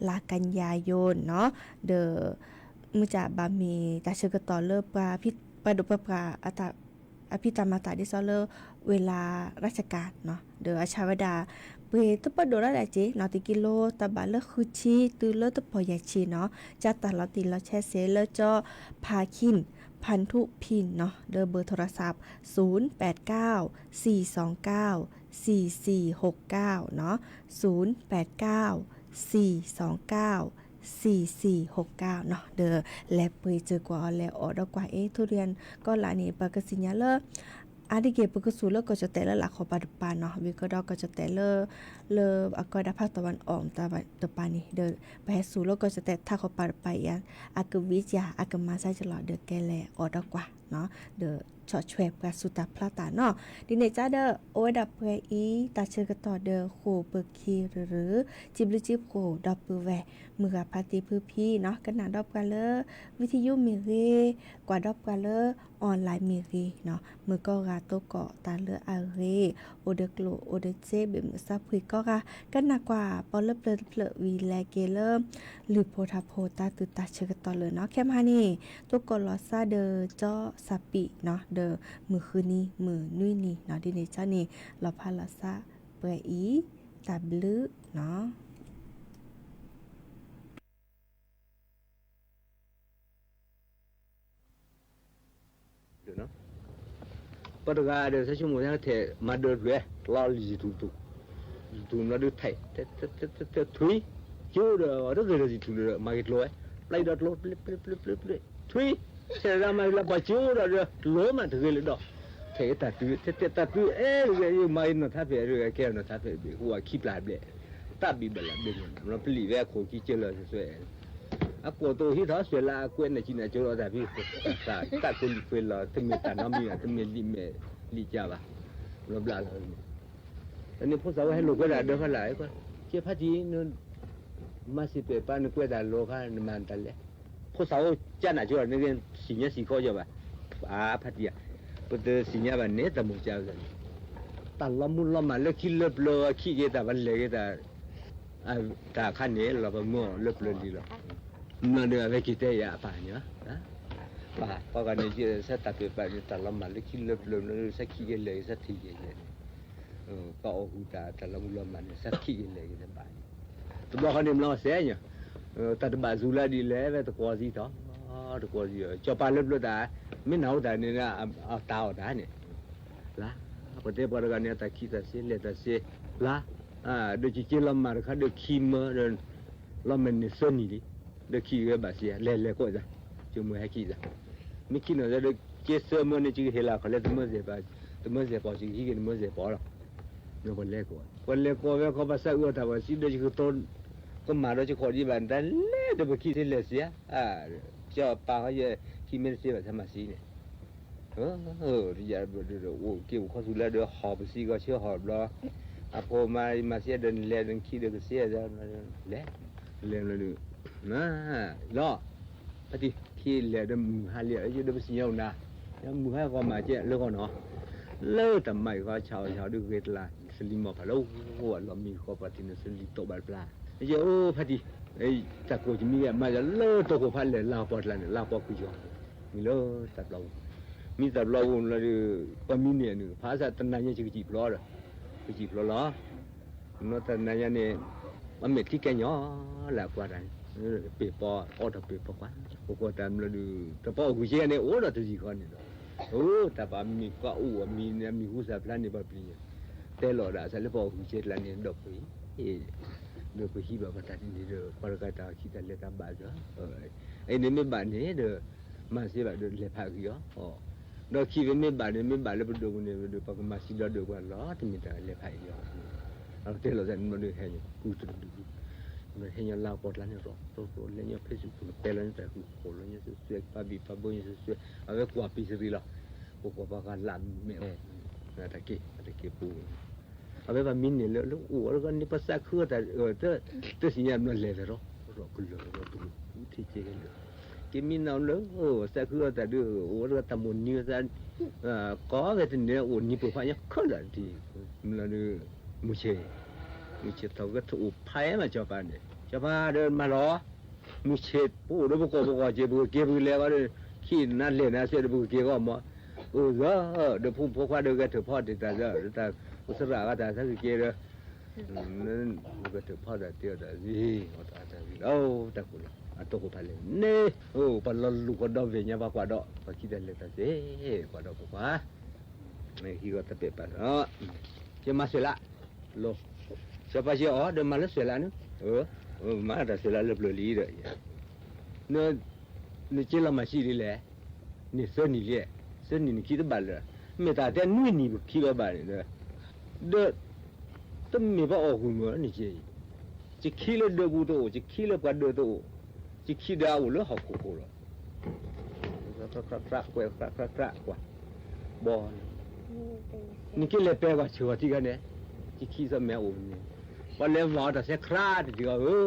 လါကညီယိနီၤ, ဒီး မ့ၢ်ကးဘၣ်မ့ၢ်တၢ်ဆၢကတီၢ်လၢ ပှၤဒိၣ်ပှၤပှၢ် အဖံးတၢ်မၤတၢ်ဒ်သိးလၢ ဝ့လၢ ราชการနီၤ, ဒီးအဆၣ်ဝဲဒၣ် ပှ့ၤတပၢၢ်ဒိၣ်ဒၣ်ဒၣ်က့နီၤ, တကံလိ တၢ်ဘၣ်လၢဃုဆံ တုၤလၢတပီၢ်ယဲၢ်ဆံနီၤ, ကၠီတၢ်လီၤတံၢ်လီၤဆဲးစ့လၢကၠီ พาคิน พันธุพิน နီၤ, ဒီး เบอร์โทรศัพท์ ศูนย์แปดเก้า สี่สองเก้า สี่สี่หกเก้า နီၤ, ศูนย์แปดเก้า สี่สองเก้า สี่สี่หกเก้า နီၤ, ဒီးလဲၤပှ့ၤစၢၤကွၢ်အီၤ လဲၤအီၣ်ဒီးကွၢ်အ့ ทุเรียน ကီးလၢန့ၣ် ပကစံၣ်ညီၣ်လၢ အါတက့ၢ် ပကစူၤလၢကီၢ်ကၠီၣ်တဲာ်လၢလၢ်ခီပၤတပၤနီၤ, ဝံၤကဒီးကီၢ်ကၠီၣ်တဲာ်လၢ လၢအကီးဒၣ်ဖးတီဝၣ်အီၣ်တပၤန့ၣ်, ဒီးပဟဲစူၤလၢကီၢ်ကၠီၣ်တဲာ်ထးခီပၤတပၤအံၤ, အကဝံၣ်ကၢ် အကမၤစၢ်ကလီၤ ဒီးကဲလဲၤအီၣ်ဒီးကွၢ်နီၤ, ဒီးဆီၣ်ထွဲပှၤစူၤတၢ်ဖျါတၢ်နီၤ, ဒ်န့ၣ်ကၠီဒီး အိၣ်ဝဲဒၣ်ပှဲၤအံၤ တၢ်ဆၢကတီၢ်ဒီးဃိာ်ပခံရၢၢ်ရၢၢ်, စံးဘျုးစံးဖှိၣ်ဒီပုၢ်ဝဲၢ် မုၢ်ဂၤဖါတံၢ်ဖုဖံနီၤ, ကနၣ်ဒီးပှၤလၢ วิทยุ မ့ၢ်ဂ့ၤ, ကွၢ်ဒီးပှၤလၢ online မ့ၢ်ဂ့ၤနီၤ, မုၢ်ကီၢ်ဂၤတိကိးတၢ်လၢအဂ့ၤ, အိၣ်ဒီးကျိၣ်အိၣ်ဒီးစ့ ဘ့ၣ်မုၢ်စၢဖှံကိးဂၤ, ကနၣ်ကွၢ်ပီလၢပျၢၤတဖျၢၣ်ဝံၤလဲၤက့ၤလၢ လုၢ်ဖိထါဖိတၢ်သူၣ်တၢ်ဆၢကတီၢ်လၢာ်နီၤ, ခဲမဟါန့ၣ် တိကိးလီၤသးဒီးကၠီစးပံးနီၤ, ဒီးမုၢ်ဃုနံၤမုၢ်နွံနံၤနီၤ, ဒ်န့ၣ်ကၠီန့ၣ် လီၤဖးလီၤသးပှဲၤအံၤ, တၢ်ဘျုးနီၤ. ပှၤတဂၤဒီး ဆၢဆိကမိၣ်ထဲထဲး မၤဒၢးလွဲၢ် လီၤလံ YouTube တူၢ်, YouTube လီၤဒုးထဲး ထွံၣ်, ကၠိဒီး အီၤတဂ့ၤဒီး YouTube ဒီး မၤက့ၤကျိၤဝဲ, ပျၢ်ဒီးကျိၤ ပျၢ် ပျၢ် ပျၢ် ပျၢ် ထွံၣ်, ထဲးဒၣ်မၤလၢပှၤကၠိဒီး ကျိၤမးတဂ့ၤလၢဒီး, ထဲးတၢ်တုၤ ထဲးတၢ်တုၤအဲၣ်ဂ့ၤ မၤက့ၤနီၢ်ထါဖဲး ကဲနီၢ်ထါဖဲးဘ့ၣ် ဟိၣ်အခံပျၢ်ဘျဲၣ်, တၢ်ဘံၣ်ဘၣ်လၢဘ့ၣ်န့ၣ် ပျံၤဝဲအခိၣ်ခံကၢလၢာ်စွဲ အကိးတိၤဟံးထီၣ်စွဲလၢအကွဲးနၤကံနၤကၠိဒီးတၢ်ဖံး, တၢ်ကိးလံာ်ကွဲးလီၤ တမ့ၢ်တၢ်နီတမံၤဘၣ် တမ့ၢ်လံာ်မဲာ်လံာ်ကၢဘၣ်, ဘျီဘျီလီၤ. တၢ်န့ၣ်ဖိသၣ်ဝဲဟဲလိာ်ကွဲဒၣ်ဒၢဖးလၢ်, ကဲဖါတံၢ်, မၤစံးပယ်ပၢ်နကွဲးတၢ်လိၤခါ နမၤတၢ်လဲၣ်. ဖိသၣ်အိၣ်ကၢ်နၤကၠိဒီး နကစံၣ်ညါစံၣ်ခီယီၤဘၣ်, အါဖါတံၢ်ဧါ, ပတစံၣ်ညါဘၣ်န့ၣ် တၢ်မိၢ်ကၢ်, တၢ်လီၤမုၢ်လီၤမၢ်လၢခံလၢပျၢၤဝဲခံက့ၤတၢ်ပလဲၤက့ၤတၢ် တၢ်ခါန့ၣ် လီၤပမၢအီၤလၢပျၢၤလံလီၤ. မ့ၢ်ဒီးအဝဲက့ၤတဲယၤအပၢ်န့ၣ်, ပၢ်ဃီဂၤန့ၣ် ဆၢတၢ်ဖံးပၢ်န့ၣ် တၢ်လီၤမၢ်လၢခံလၢပျၢၤ ဆၢခံက့ၤလဲၤက့ၤ ဆၢထံၣ်က့ၤလဲၤန့ၣ်, ပၢ်အိၣ်ဃုာ်တၢ်တၢ်လီၤမုၢ်လီၤမၢ်န့ၣ် ဆၢခံက့ၤလဲၤက့ၤတဘၣ်န့ၣ်, တဘျီဃီန့ၣ် မ့ၢ်စဲညါ, တၢ်တဘၣ်စူၤလၢဒ်လဲၣ် ဝဲတကွီၢ်သံတီၤ, တကွီၢ်သံ, ကၠီၤပၢ်လၢပျၢၤတၢ်, မ့ၢ်နၢ်ဟူတၢ်န့ၣ် အတၢ်အီၣ်တၢ်န့ၣ် လၢ ပတဲပှၤတဂၤန့ၣ် အတၢ်ခံးတၢ်စ့ လဲၤတၢ်စ့, လၢ ဒီးကက့ၤလီၤမၢ်တခါဒီးခံမၢဒီး လီၤမၢ်န့ၣ်သၢနံၣ်လံ, ဒီးခံးဝဲဘၣ်စ့ လဲၤလဲၤကိးသး, ကမိၢ်ဟဲခံးသး, မ့ၢ်ခံးနီၢ်သးဒီး က့ၤသၢမၢန့ၣ် ကဟ့ၣ်လီၤခီၣ်လၢ တမၢစဲးပီၤ ကဟံးက့ၤတမၢစဲးပီၤလီၤ, ပလဲၤကိး, ပလဲၤကိးဝဲခီ ပှၤသးအုးအီၣ်တၢ်ပှၤစံးဒီး ယကတိၤ ကမၣ်ဒီးကခီၣ်ဒံးဘၣ် နတၢ်လဲၤဒီးပခံးစ့လဲၤစ့ဧါ, ကၠီၤပၢ်ဃီယဲ ခံမ့ၢ်တစ့ဘၣ် ဆၢမၤစံးန့ၣ် ယအိၣ်က့ၤအိၣ်ခီသူၣ်လၢဒီး ဟီၣ်ပစံးကီးဆၢဟီၣ်ဘျီ, အဖိမါ ယမၤစ့ဒီးနလဲၤဒီးနခံးဒီးကစ့, လဲၤ, လဲၤလီၤ, လီၤ, ပ ဖါတံၢ် ခံလဲၤဒီးမုၢ်ဟါလံ ဒီးပစံၣ်ညီၣ်အိၣ်နၤ, မုၢ်ဟါဂီၤမးကဲလၢဂီၢ်နီၤ, လၢတၢ်မၤအံၤဃီဆးအီၣ်ဆးအီဒုးဂ့ၤတလး စလံၤမီၢ်ဖးလၢဂီၢ်အလီၢ်မံဃီပှၤထံးန့ၣ် စလံၤတီၢ်ဘၣ်တပျၢ်, ယအိၣ်ဖါတံၢ် တၢ်ကိၢ်တမံၤဂ့ၤ မၤယၤလၢတိခိၣ်ဖးလဲၢ် လါပီၢ်တလါန့ၣ် လါပီၢ်ခုၣ်ကီၤ, မံၤလၢတၢ်ဘျီပူၤ, မံၤတၢ်ဘျီပူၤလီၤဒီး ပှၤမံၤန့ၣ်နုၤ ဖးစၢ်တနၤညါကကံၣ်ဖျီဒီး, ကကံၣ်ဖျီလီၤ နီၢ်တနၤညါန့ၣ် အမဲာ်ထံကဲညီလၢအကွၢ်တၢ်န့ၣ်, ပ့ၢ်ပီ အီၣ်တၢ်ပ့ၢ်ပီကွၢ်, ပကွၢ်တၢ်မျီဒုး တပီၢ်အီၣ်ဂုာ်ကဲန့ၣ် အိၣ်ဒီးတယံာ်ဃီန့ၣ်ဒီး, အိၣ်တၢ်ပာ်မံၤကွၢ်အိၣ်အမံၤန့ၣ် အမံၤဟူသၣ်ဖျါန့ၣ် ပှၤပျံၤညါ, တဲလီၤဒၣ်စၢ်လၢပီၢ်အီၣ်ဂုာ်ကဲတလါန့ၣ် ဒီးပှ့ၤ ဒီးပဟံးဘၣ်ပှၤတၢ်တနံၤဒီး ပှၤတဂၤတၢ်ခံတၢ်လဲၤတၢ်ဘၣ်ဒီး, အံၤန့ၣ်မ့ၢ်ဘၣ်န့ၣ်ဒီး မၤစ့ဘၣ်ဒီးလဲၤဖးအဂံၢ်အီၤ, ဒီးခံဖဲမ့ၢ်ဘၣ်န့ၣ် မ့ၢ်ဘၣ်လၢပဒိၣ်ပူၤန့ၣ်ဒီး ပကမၤစံးဘျီဒိၣ်ပှၤလီၤ တမ့ၢ်တၢ်လဲၤဖးအံၤအီၤ, တဲလီၤသးန့ၣ်ဒီးဟဲညီကူတဒူၣ်, ဟဲညီလါပီၢ်တလါန့ၣ် ရီၣ်ရီၣ် လဲၤညီဖဲဆူၣ် ပကပဲလီၤညီတၢ်ဃုာ် ဃိးလီၤညီစွဲစွဲ ပာ်ဘံၣ်ပာ်ဘၢညီစွဲစွဲ အဝဲကွၢ်ပံၤစရံလီၤ, ပကွၢ်ပှၤဂၤလၢမဲာ် တၢ်က့ၢ် တၢ်က့ၢ်ပူၤ အဝဲပှၤမံၤန့ၣ်လၢ လၢအိၣ်အီၤတဂၤန့ၣ် ပှၤသးခုအီၤတၢ် တသ့ၣ်ညါဘျီလဲၤဝဲရီၤ ရီၤကလၢၤရီၤတရူး ထံက့ၤလၢ က့ၤမံနီၤလၢ သးခုအီၤတၢ်ဒုး အိၣ်အီၤတဂၤတၢ်မိၣ်နံၤအသး ကိးဂၤတန့ၣ် အိၣ်နံၤပှဲၤဖးညါခဲလၢာ်ဒ် မ့ၢ်လီၤဒုး မုၢ်ဆ့ၣ် မုၢ်ဆ့ၣ်ထီၣ်ကဲထီၣ်အိၣ်ဖးအါမး စီၤပၤန့ၣ် စီၤပၤဒီးမၤလီၤ မုၢ်ဆ့ၣ်ပအိၣ်ဒီးပကိးပကိးက့ၤ ပကက့ၤပကလဲၤဂီၤဒီး ခံနၤလဲၤနၤစဲဒီး ပကက့ၤဂီၤမး, အိၣ်သၢ ဒီးဖိမုၣ်ဖိခွါဒီးဂဲၤထၢၣ်ဖီတ့ၢ်တၢ်သၢ ဒီးတၢ်အိၣ်သရၣ်ဂၤတၢ်သၢကက့ၤဒီး ပကထၢၣ်ဖီတၢ်တ့ၢ်အီၤတၢ်သ့ အီၣ်တၢ်အီၣ်တၢ်ဂံၢ်လီၤ တၢ်ကိၢ်လီၤ အတိၢ်ကိၢ်ဖးလဲၢ်န့ၣ် အိၣ်ပှၤလီၤလူၤကဒီးဝ့ၢ်ညါ ပှၤကွၢ်ဒီး ပှၤခံတၢ်လဲၤတၢ်သ့ ကွၢ်ဒီးပှၤကွၢ် ဟံးဂီၤတပဲာ်ပာ်လီၤ ကမၤစၢၤလၢ လီၤ စီၤပၤစ့အီၤ ဒီးမၤလၢစၢၤလၢန့ၣ် မၤတၢ်စၢၤလၢလၢပျၢၤလံဒီး နက့လီၤမၤဆံးဒ်လဲၣ်, န့ၣ်သၢနံၣ်လံ, သၢနံၣ်နခံတဘၣ်လၢၤ, မ့ၢ်တၢ်တဲနွံနံၣ်ပခံဘၣ်ဘၣ်န့ၣ်ဒီး, ဒီး တမ့ၢ်ဘၣ်အီၣ်ဂုာ်မၢနက့, ယခံလၢဒၢးပူၤတအိၣ်, ယခံလၢပှၤဒၢးတအိၣ်, ယခံဒီးအအိၣ်လၢဟီၣ်ခိၣ်ခိၣ်လီၤ. ကြၢးကြၢးကွၢ်, ဘီ, နက့လဲၤပဲပှၤဆၢဂီၤထံဂၤန့ၣ်, ယခံသီမဲအိၣ်န့ၣ်, ပှၤလဲၤမၤအီၤတၢ်ဆဲခရါတထံၣ်ဂီၤဧၢ,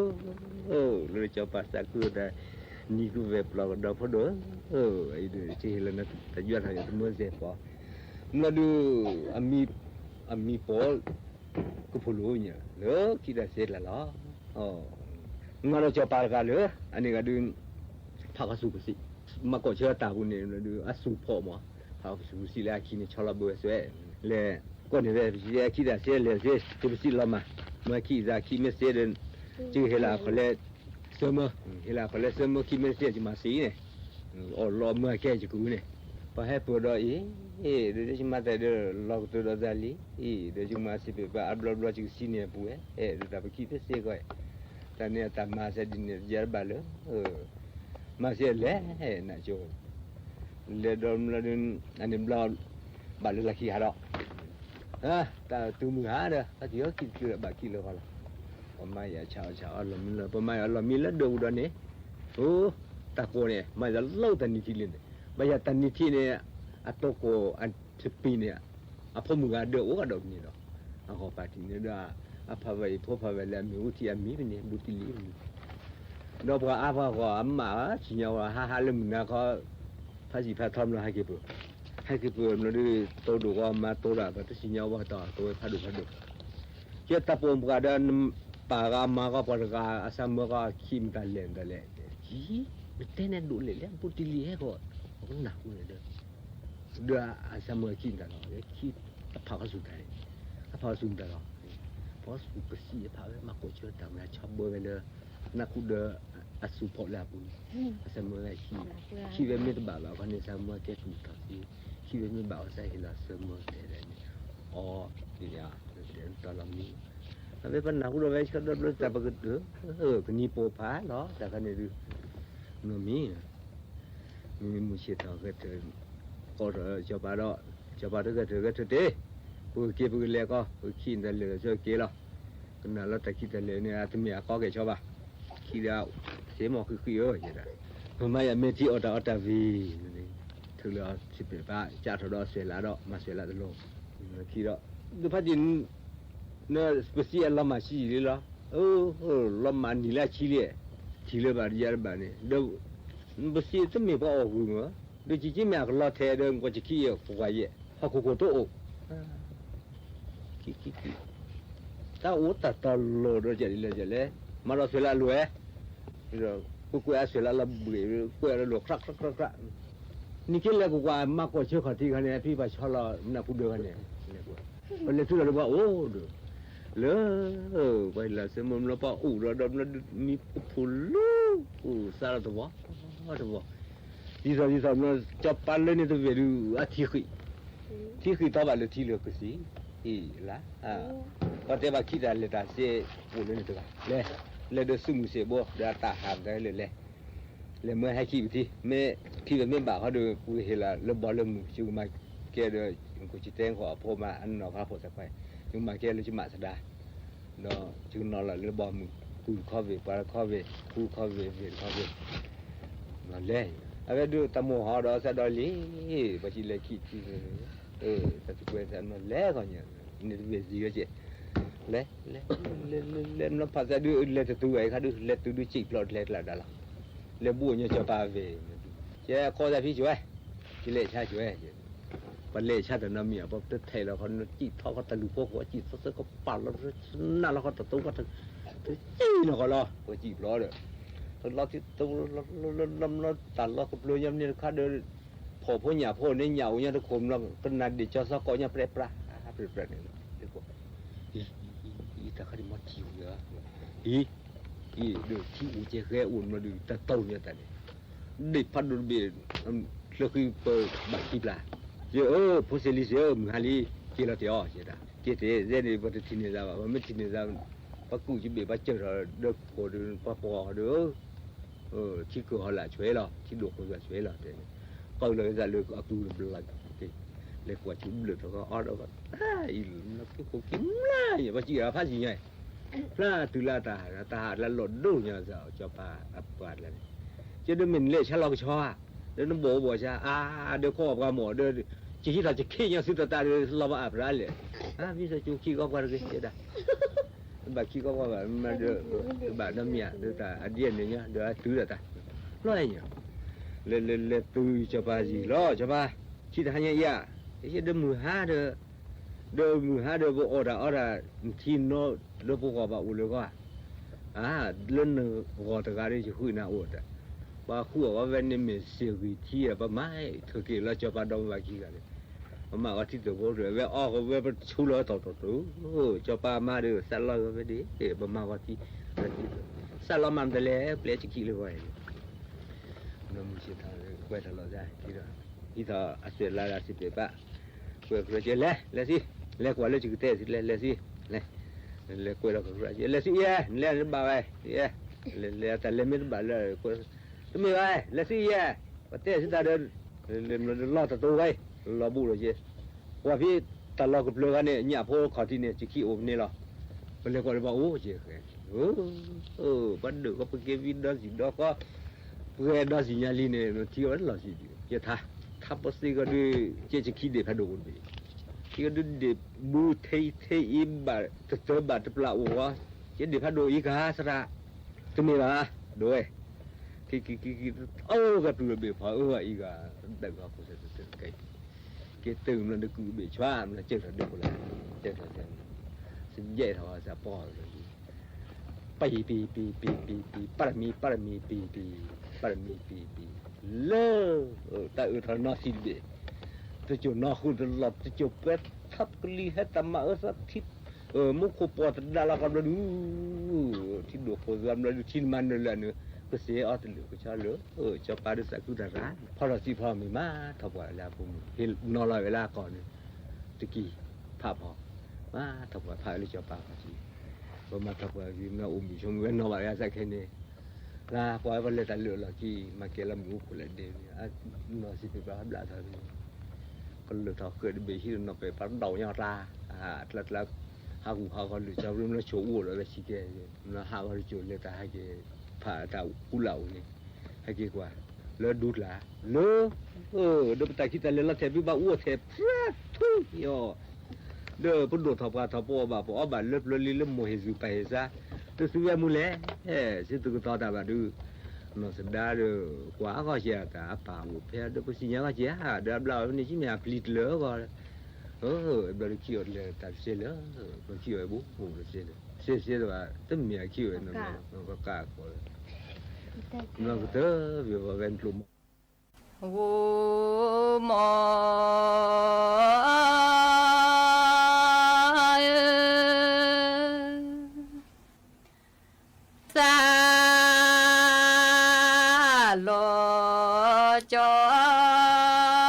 လၢစီၤပၤသးခုတၢ်, နံၤကဝဲၢ်ပျီကဒီးဖိဒိၣ်ဧၢ, အံၤဒုး တဟ့ၣ်လီၤနတၢ်ယွၤထီၣ်ယတမၢစဲးပီ, မ့ၢ်လီၤဒုး, အမံၤပိာ် ကဖိးလိာ်ညါ လၢခံတၢ်စဲးကျါလီၤ. မၤဒီးစီၤပၤတဂၤလၢ အန့ၣ်ဂၤဒုး ဖးကီၢ်ဆူၣ်ကစံး, မၤကိးဆၢတၢ်ပူၤန့ၣ်ဒုး အစူၢ်ဖီၣ်မး, ဖးကီၢ်ဆူၣ်ကစံးလၢအခံန့ၣ် ဆီလီၤဘၢဝဲစွဲ, လဲၤ ကိးန့ၢ်ဝဲ ပစံးအခံတၢ်စဲးလဲၤစ့ ကပစံးလီၤမး, မ့ၢ်ခံသးခံမ့ၢ်စ့ဒီး ကဟ့ၣ်လီၤအခီၣ်လဲ ဆၢမၢ, ဟ့ၣ်လီၤအခီၣ်လဲဆၢမၢ ခံမ့ၢ်စ့ ယမၤစ့အံၤန့ၣ် အီၣ်လီၤမၢအကဲယကအုန့ၣ်, ပှၤဟဲပၢၢ်ဒီးအံၤ, ဒီးယမၤတၢ်ဒီးလီၤကတၢၢ်ဒီးသးလံ, အံၤ ဒီးယကမၤစံးပာ်အါဘျီဘျီ ယကစံးန့ၢ်အပူၤဝဲ, ဒီးတၢ်ပခံဖဲစ့ၢ်ကီး, တၢ်န့ၣ်အတၢ်မၤစၢၤဒ်န့ၣ် ယတဘၣ်လၢ မၤစ့လဲၣ်, နကၠိ လဲၤဒီးမလၢဒုး အန့ၣ်ဘျီ ဘၣ်လၢလၢခံဟးဒီး တၢ်တုၤမုၢ်ဟါဒီး ဖါတံၢ်ဧၢ ခံတချုးဘၣ်ခံလၢာ်ဃီလီၤ. ပမၤယၤဆးအီၣ်ဆးအီၣ်လီၢ်မံလၢ ပမၤယၤအီၣ်လီၢ်မံလၢဒၢးပူၤဒီးန့ၣ်, အိ, တၢ်ကိၢ်န့ၣ် မၤယၤလၢတၢ်နံၤထံးလံန့ၣ်, ဘၣ်ယၤတၢ်နံၤထံးန့ၣ် အတိကိၢ်အထပံၤန့ၣ်, အဖိမုၣ်ဂၤဒၢးအိၣ်ဂၤဒီးကန့ၣ်ဒီး, အဂီၢ်ပာ်တံၢ်န့ၣ်ဒီး အဖးဝဲအံၤဖိဖးဝဲလၢအမ့ၢ်အူထံအမံၤပန့ၣ် ဘူးတံၢ်လံပန့ၣ်, ဒီးပှၤအါပှၤဂီၢ်အမး ဆံၣ်ညီၣ်ဝဲဟါဟါလၢမုၢ်နၤခီ ဖးစံၣ်ဖးထီမလီၤဟဲက့ၤပၢၢ်, ဟဲက့ၤပၢၢ်မလီၤဒုး တိဒိၣ်ဂီၢ်မၤတိဒီး ပှၤတဆံၣ်ညီၣ်ဝဲတီၢ်တိဝဲဖးဒိၣ်ဖးဒိၣ်, ကဲတၢ်ပိာ်မုၣ်ပှၤဒီး ပၢ်ဂၤမၤဂီၢ်ပှၤတဂၤ အဆၢမၢဂီၢ်ခံမတၤလဲၣ်မတၤလဲၣ်, နတဲနဲၣ်ဒိးလဲၣ်လဲၣ် ဘူးတံၢ်လံဟဲဂီၢ်, ပကနၢ်ဟူန့ၣ်ဒီး ဒီးအဆၢမၢခံမတၤလီၤ, ခံအဖးဃီဆူၣ်တၢ်န့ၣ်, အဖးဃီဆူၣ်မတၤလီၤ, ဖီဆူၣ်ကစံးအဖးဝဲ မၤကိးဆၢတၢ်မၤဆီဘၢဝဲလၢ နၢ်ဟူဒီးအစူၢ်ဖီၣ်လၢအပူၤန့ၣ်, အဆၢမၢဝဲခံ, ခံဝဲမ့ၢ်တဘၣ်ဘၣ်ခီန့ၣ် ဆၢမၢကဲတူၢ်ထီၣ်သ့, ခံဝဲမ့ၢ်ဘၣ်အီၤစၢ်ဟ့ၣ်လီၤဆၢမၢတဲဒၣ်န့ၣ်, အီၤ, တဲတၢ်လီၤမံ, အဝဲပနၢ်ဟူဒီးဝဲဆၢဒီးဘျီတၢ်ပကတၢၢ်, ကနံၤပိာ်ဖးလီၤ တၢ်ခါန့ၣ်ဒုး, နီၢ်မံ မ့မ့ၢ်မုၢ်ဆ့ၣ်ထီၣ်ဂဲၤထၢၣ်, ကိးထီၣ်စီၤပၤဒီး, စီၤပၤတဂဲၤထၢၣ်ဂဲၤထၢၣ်တ့ၢ်, ပကက့ၤပကလဲၤကီး ပကခံတၢ်လဲၤလီၤဆၢက့ၤလီၤ, ကနၣ်လီၤတၢ်ခံတၢ်လဲၤန့ၣ် အတမ့ၢ်အကီကဲၣ်ဆီဘၣ်, ခံဒီး, စ့မီၢ်ဃံးဃံးဧၢ, ပမၤယၤမ့ၢ်ထံအီၣ်တၢ်အီၣ်တၢ်ဝံၤ, ထုးလၢအီၤထံပာ်ပာ် ကၢ်ထီၣ်ဒီးအစွဲးလးဒီး မၤစွဲးလးတလိၤ, ခံဒီး, ဒီးဖးတံၢ် နပစံးအလီၤမၢ်ဆံးလံလီၤ, လီၤမၢ်နံၣ်လၢအဆံလံ, ထံၣ်လၢၤဘၣ်တယါတဘၣ်န့ၣ်, ဒီး ပစံးတမ့ၢ်ပှၤအီၣ်ဂုၢ်မး, ဒီးကက့မ့ၢ်အကလီထဲဒီး ကွၢ်ကခံယဲၢ်ကွၢ်ယဲၢ် ဟီၣ်ခိၣ်ခိၣ်တအိၣ်, တၢ်အိၣ်တၢ်တီၤလီၤဒီး ကလဲၤလဲၤလဲၤ, မၤဒီးသွဲၣ်လၢအလိၤဝဲ, ဒီးကွဲးကွဲးအသွဲၣ်လၢလီၤဘှံး, ကွဲးလၢလိၤ ခြးခြးခြးခြး, နံၤက့လဲၤကွၢ်ကွၢ် မၤကီၢ်ဆၢခီၣ်ထံးခါန့ၣ် ဖံပှၤဆီလီၤ မနၢ်ပူၤဒၢခါန့ၣ်, ပလဲၤတုၤလီၤဒီးပှၤအိၣ်ဒီး လၢ ပှၤလၢစဲမ့ၢ်ဘျီပှၤအိၣ်ဒီး ဒီးဘျီဒုးမံဖိလၢ အိၣ်စးလီၤတဝီ တဝီ, ဒ်သိးဒ်သိးဘျီ စီၤပၤလၢန့ၣ်တဝဲၢ်ဒုး အထံဃံး, ထံဃံးတီဘၣ်လၢထံလၢကစံး, အံၤလၢ ပှၤတဲဘၣ်ခံတၢ်လဲၤတၢ်စဲအိၣ်လၢန့ၣ်တဂၤ, လဲၤ လဲၤဒီးစုမုၢ်စဲးဘိ ဒီးအတၢ်ဟးမတၤလဲၣ်လဲၤ လဲၤမၢဟဲခံပထံ မ့ၢ်ခံပမ့ၢ်ဘၣ်ဃီဒီး ပှၤဟ့ၣ်လီၤလၢဘီလၢမုၢ် ယကမၤကဲဒီး ကတဲခီအဖိမး အနီၢ်ဖးဖိသၣ်ခွါ, ယကမၤကဲလၢယမးသဒါ, ဒီးယကနီၤလီၤလၢဘီမုၢ် ကုၢ်တခီဝ့ၢ် ပှၤတခီဝ့ၢ် ခူတခီဝ့ၢ် ဝ့ၢ်တခီဝ့ၢ်, လဲၤ, အဝဲဒုးတၢ်မိၢ်ဟီဒီးစးဒီးလံ, ပှၤစံးလဲၤခံထံ တၢ်တကွဲးတၢ်နီၤလဲၤခီညါ, န့ၣ်တဝဲၢ်စံးဝဲကဲ, လဲၤ, လဲၤ, လဲၤ, လဲၤ, လဲၤ, လဲၤ, လဲၤ, လဲၤ, လဲၤတတုၤဝဲခါဒုး လဲၤတုၤဒုး စံၣ်ဖျိးတလဲကျါဒါလီၤ, လဲၤဘိၣ်ညါစီၤပၤဝဲ, ကဲခီသးဖံကဝဲ, ကလဲၤဆါကဝဲ, ပလဲၤဆါတၢ်နီတမံၤ ပတထဲးလီၤခီ နစံၣ်ထီၣ်ခီတၢ်လူၢ်ဖိဃီ စံၣ်သၢသၢကပာ်လီၤ နးလီၤခီတတိၤခီ, တစံၣ်နီၢ်ဃီလီၤ ပစံၣ်ဖျိးဒီး, တလီၤထံတ လီၤတၢ်လီၢ်ကပျၢၤညီမ့ၢ်တခါဒီး ဖှီၣ်ဖိညၣ်ဖိန့ၣ် ညၣ်အိၣ်ညီတခိၣ်မလီၤ ကနၣ်ဒ့ၣ်ကၠီသီကိးညီပြဲပြး ပြဲပြးန့ၣ်, အံၤတၢ်ခါဒံးမီထံအိၣ်လၢ, အံၤ, အံၤဒီးထံအိၣ်ကဲဃဲအိၣ်မလီၤဒုး တၢ်တိၢ်ညီတၢ်န့ၣ်, ဒ့ၣ်ဖးဒိၣ်တဘ့ၣ်, ချၢဃံပၢဘၣ်ခံပျၢ်, ယဲၢ်ဧၢ ဖိစ့လံစ့ဧၢ မုၢ်ဟါလံ, က့ၤလီၤတဲာ်အီၤ က့ၤတဲာ် ယဲန့ၣ် ပတထံၣ်န့ၢ်သးဘၣ် ပမ့ၢ်ထံၣ်န့ၢ်သး, ပှၤကူၣ်ကဘ့ၣ်ပှၤစၢၢ်ထီၣ်ဒီးခိၣ်ဒီး ပှၤပှီၢ်ဒီး ထံကၢၢ်ဟီၣ်လၢအဆွဲလီၤ ထံဒိၣ်ခိၣ်သးဆွဲလီၤတဲန့ၣ်, ပာ်လီၤက့ၤသးလၢအကူတဘျီ, လဲၤကွၢ်ဆူဘျၢၣ်ထီၣ်ဃီအီၤဒီး အံၤလီၤက့ၤခိၣ်က့ၤမျၢ်ယဲၢ် ပှၤစံးအဖးစံးညါ, ဖျါတုၤလၢတၢ်ဟး တၢ်ဟးလၢလီၤဒိၣ်ညါစ့ၢ် စီၤပၤအပှၤတလၢန့ၣ်, ကဲဒီးမ့ၢ်နလဲၤဆါလီၤကဆီဧါ, ဒီးနဘီၣ်ဘီၣ်ဆါ အါ ဒီးခီပှၤမီၢ်ဒီး ကဟံးထီၣ်ကခ့ၣ်ညါသုတတးဒီး လီၤဘၣ်အါဖျါလဲၣ်, မ့ၢ်စီၤကၠိခံခီပှၤတဂ့ၤတဲဒၣ် ဘၣ်ခံခီပှၤဘၣ် မ့ၢ်ဒီး တဘၣ်နီတမံၤဧါ ဒီးတၢ်အဒ်န့ၣ်ညါ ဒီးအတုၤဒၣ်တၢ် လီၤအဲၣ်ညါ, လဲၤလဲၤလဲၤတုၤစီၤပၤယံၤလီၤ စီၤပၤ ထံတဟါညါအံၤဧါ, ယဲဒီးမုၢ်ဟါဒီး ဒီးမုၢ်ဟါဒီးပအီၣ်တၢ်အီတၢ် နထံနီၢ်လၢပဂီၢ်ဘၣ်အိၣ်လၢဂီၢ်, အါ လၢနဂီၢ်တဂၤဒီးယဃုနၤအိၣ်တၢ်, ပှၤဃုအီၣ်ဝဲန့ၣ်မ့ၢ်စ့ၢ်ဂံၢ်ထံဧါ ပမၤထၢက့ၤလီၤစီၤပၤဒီးပဘၣ်ခံဂၤန့ၣ် ပမၤဂီၤထံတဘိဒီး အဝဲအီၣ်ဝဲပဆူလီၤတီၢ်တီၢ်တီၢ်, စီၤပၤမါဒီးသးလီၤဝဲဒၣ် ပမၤဂီၤထံ, သးလီၤမၤမတၤလဲၣ် ပျဲစခံလၢဂီၢ်န့ၣ်, ဒီးမုၢ်ဆ့ၣ်ထီၣ် ကွဲးထီၣ်လီၤသးဒီး ဟံးထီၣ်အသွဲၣ်လါဒီးစံးပာ်ဘၣ်, ကွဲးကြၢးကဲလဲၣ် လဲၤစံ, လဲၤကွၢ်လၢကကတဲလဲၤစံ, လဲၤ, လဲၤကွဲးဒီးကကြၢးကဲ လဲၤစံယဲၢ် နလဲၤတဘၣ်ဝဲ, ယဲၢ်, လဲၤလဲၤတၢ်လဲၤမ့ၢ်တဘၣ်လၢ တမ့ၢ်ဘၣ်, လဲၤစံယဲၢ်, ပတဲစံးတၢ်ဒီး လီၤတတိၤဝဲ, လီၤဘူးဒီးကဲ, ကွၢ်ဖဲတၢ်လီၢ်ကပျၢၤဂၤန့ၣ် ညၣ်ဖိခီၣ်ထံးန့ၣ် ကခံအိၣ်ပန့ၢ်လီၤ, ပလဲၤကွၢ်ဒီးပှၤအိၣ်ကဲဃဲ, ပှၤဒုးဃီပကဲဝံဒီစံၣ်ဒီဃီ, ပှၤဒီစံၣ်ညါလံန့ၣ် ထံအီၤလီၤစံၣ်ဒံး, ယထါ, ထါပသ့ကီးဒုး ကဲကခံဒ့ၣ်ဖးဒိၣ်အိၣ်တဘ့ၣ်, ထံကီးဒုးဒ့ၣ်ဘူးထဲအံၤထဲအံၤဘၣ် တတၢၤဘၣ်တပျၢ်အိၣ်ဂီၢ်, ကဲဒ့ၣ်ဖးဒိၣ်အံၤကဟါသရၣ်, တမ့ၢ်ဘၣ်, ဒိဝဲ ခံခံခံခံ, အိၣ်ကပျုၢ်တဘ့ၣ်ဖီအၢအံၤဂၤ, ဒၣ်ဂီၤဖိစဲတတၢၢ်တကဲ, ကဲတၢၢ်မ့ၢ်တကုၢ်ဘ့ၣ်ဆွါ မ့ၢ်စၢၢ်ထီၣ်ဒ့ၣ်ဖိလၢ, စၢၢ်ထီၣ်စဲ, စယဲၢ်ထီၣ်စးပီၢ်လီၤ, ပၢ်ယံၤပံၤပံၤပံၤပံၤပံၤ ပၢ်တမံၤပၢ်တမံၤပံၤပံၤ, ပၢ်တမံၤပံၤပံၤ, လၢ, တၢ်အၢထီၣ်နီၢ်ဆံးတဘ့ၣ်, တစိၢ်နီၢ်ဃုာ်တလီၢ် တစိၢ်ပှဲၤထီၣ်ပကလံၤဟဲတၢ်မၤအၢသီထံ မူခိၣ်ပှီၢ်တဒါလီၤကီဘျီဒုး, ထံဒိၣ်ခိၣ်သးဘျီဒုး ထံနမၤနၢၤလၢအနုၤ, ကစ့အီၤတလၢာ်ကဆီလၢာ်, စီၤပၤဒုးသးခုတၢ်ရၢ်, ဖီထီၣ်စံးဖီမ့ၢ်မၤထီၣ်ပှၤလၢအဖိမုၣ်, ဟ့ၣ်နီၤလီၤဝဲလၢအကီၢ်န့ၣ်, တကံၢ်, ဖးဖီ, မၤထီၣ်ပှၤဖးလၢစီၤပၤခီၣ်ထံး, ပမၤထီၣ်ပှၤကံၤမ့ၢ်အိၣ်မုာ်ဆိမုာ်ဝဲနီၢ်ဘၣ်ဝဲအသးခဲန့ၣ်, လၢပှၤဝဲပလဲၤတၢ်လၢာ်လီၢ်ခံ မၤကဲလၢမုၢ်အိၣ်ခိၣ်လၢဒဲးန့ၣ်, နီၢ်စံးပ့ၤပှၤဘျးထီၣ်န့ၣ် ကလၢာ်ထီၣ်ဃဲးတဘ့ၣ်ဟံၣ်တနီၢ်ပဲာ်ပှၤဒိၣ်ညါကျါ, ကျါကျါ, ဟးဂူာ်ဟးဂီၤလုာ်စီၤပရ့မ့ၢ်ဆိၣ်အိၣ်ဒီး ဝဲဆံကဲ, ဟးဂီၤတစိၢ်လဲၤတၢ်ဟဲက့ၤ, ဖးတၢ်ကူလၢ်အိၣ်န့ၣ်, ဟဲက့ၤကွၢ်, လၢဒူကျါ, လၢ, ဒီးပတၢ်ခံတၢ်လဲၤလီၤထဲးဖုဘၣ်အိၣ်ထဲးဖြးထူယီၤ ဒီးပဒိၣ်ထီၣ်ပှၤထီၣ်ပအီၣ်ဘၣ်ပအီဘၣ်လၢပျၢၤလံလၢမိၢ်ဟ့ၣ်စူၤပၢ်ဟ့ၣ်စါ, သုသုဝဲမူလဲၣ်, စ့သုကတီၤတၢ်ဘၣ်ဒုး, နီၢ်သဒါဒီး ကွၢ်အဂီၢ်ကဲတၢ်အပၢ်အိၣ်ဖဲဒီး ပသ့ၣ်ညါဂီၢ်ကဲဧါ ဒီးအဘျါအီၤဖဲန့ၣ် ကမ့ၢ်အပျံၤတလၢအဂီၢ်, အဘျီဒီးခံအီၤတလဲၤတၢ်တစဲးလၢ ပခံအီၤအဘိအိၣ်တစဲးလၢ စဲးစဲးလၢဘၣ် တမ့ၢ်အခံအီၤနီၢ်ဘျီ ပကးအဃီ နီၢ်ကတၢၢ် ပဝဲကျိာ်မီၢ် ဂိမီၢ် သးလီၤကၠီ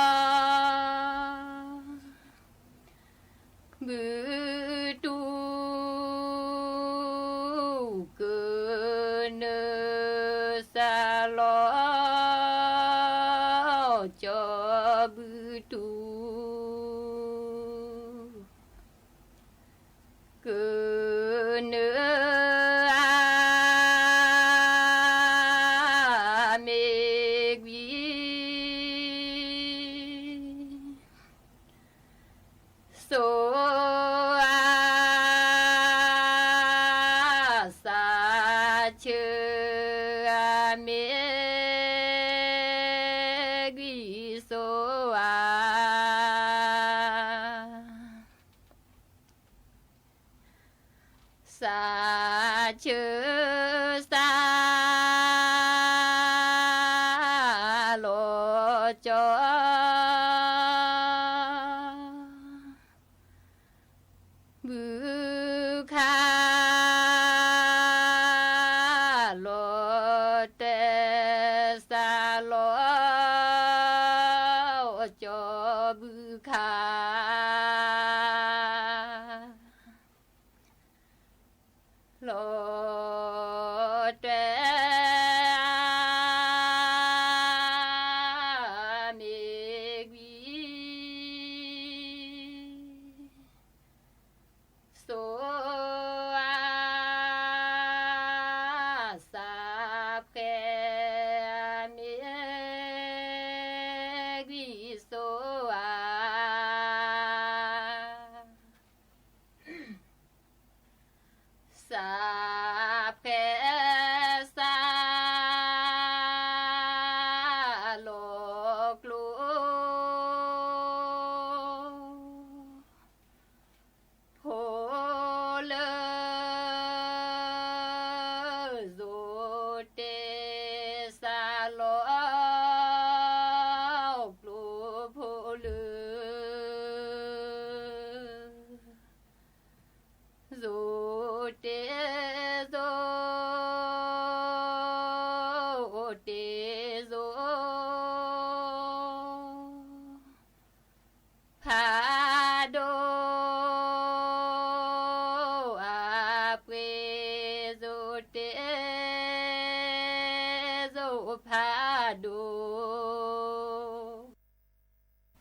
ဘုတူၢ် ကနၢသးလီၤကၠီ ဘုတူၢ် ကနၢအ မ့ၢ်ကွံာ် စိအ သးဆၢအ မ့ၢ်ကွံာ် စိအ သးဆၢသး လီၤကၠီ ဘုခါ လီၤတဲာ်သးလီၤ ကၠီ ဘုခါ လီၤတဲာ် မ့ၢ်ကွံာ် စိအ သးဖှဲ မ့ၢ်ကွံာ် စိအ သးဖှဲသး လီၤကျိ ဖိလၢ စိတဲသးလီၤ ကျိ ဖိလၢ စိတဲစိ တဲစိ ဖးဒိၣ် အပှ့ၤစိ တဲစိ ဖးဒိၣ်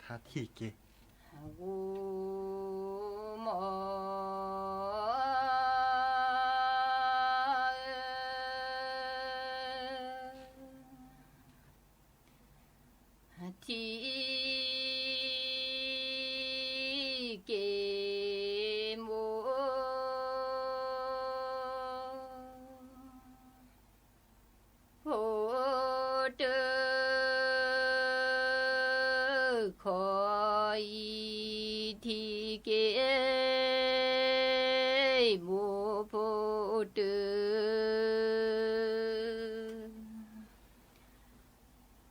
ထါထံၣ်က့ၤ ဂိမီၢ် ထံၣ်က့ၤမိၢ် ဖိတၢ် ခီအံၤ ထံၣ်က့ၤမိၢ် ဖိတၢ်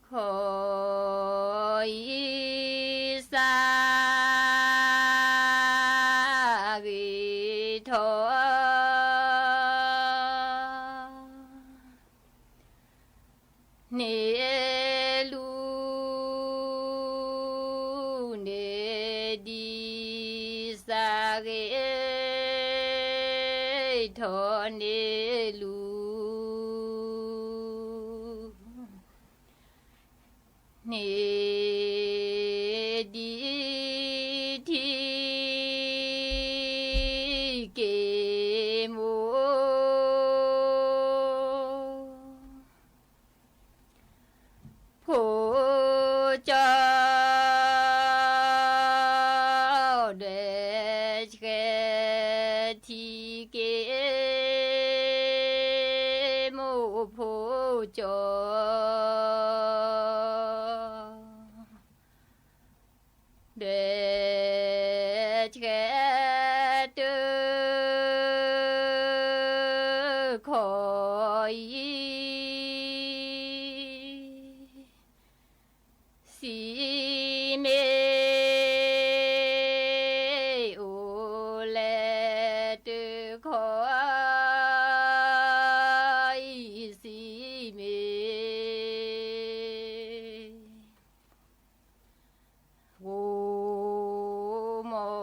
ခီအံၤ စးဂ့ၤထီၣ် န့ၢ်လူၤ န့ၢ်ဒံး စးဂ့ၤထီၣ် န့ၢ်လူၤ န့ၢ်ဒံး ထံၣ်က့ၤမိၢ် ဖိကၠီ ဒဲးဆှဲ ထံၣ်က့ၤမိၢ် ဖိ ကၠီ ဒီးဆှဲတခီအံၤ စံးမ့ၢ်အိၣ်လဲၣ်တခီအံၤ စံးမ့ၢ် ဂိၢ်မီ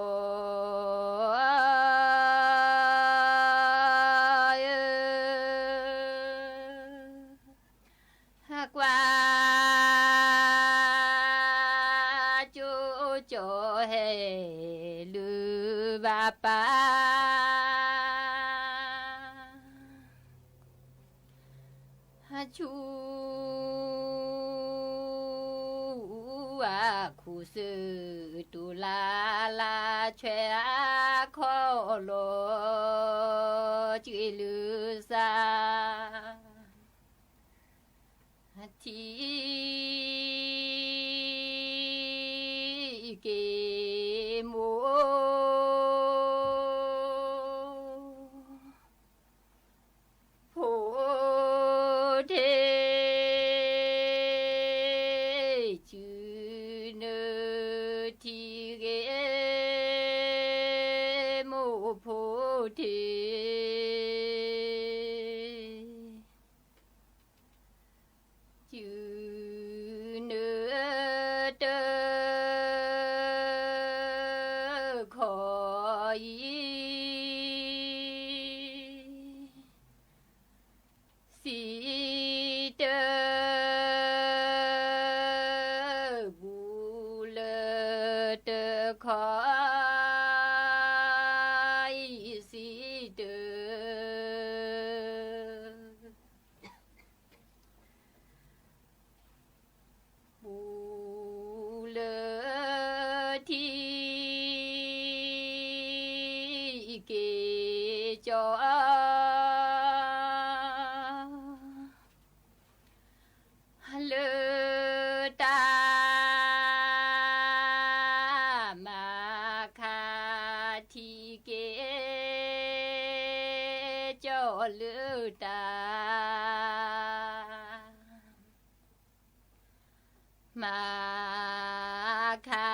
ၢ် ကွၢ်ကၠိကၠီဟဲလုၢ်ဘၣ်ပၢ် ဆူအခိၣ်စူၤ တူၢ်လၢ်လၢ်ဆွဲအခီၣ်လီၤ က့လုၢ်စၢ် ထံက့ၤမိၢ် ဖိထ့ စုနုထံဂ့ၤမိၢ်ဖိထ့ စုနုတ ခီအံၤ စံးတ ဘူးလၢတခီအံၤစံးတ ဘူးလၢထံက့ၤကၠီ လၢတၢ်မၤခါ ထံက့ၤကၠီလၢတၢ် မၤခါ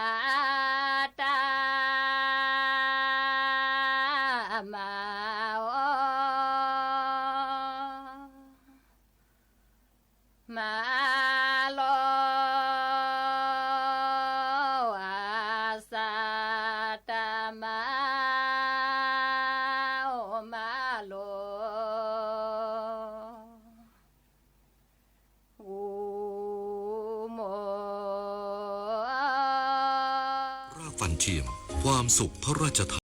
တၢ်မၤအီၤ မၤလီၤအစၢ် တၢ်မၤအီၤမၤလီၤ ဂိၢ်မီၢ် รากฟันเทียม ความสุขพระราชทาน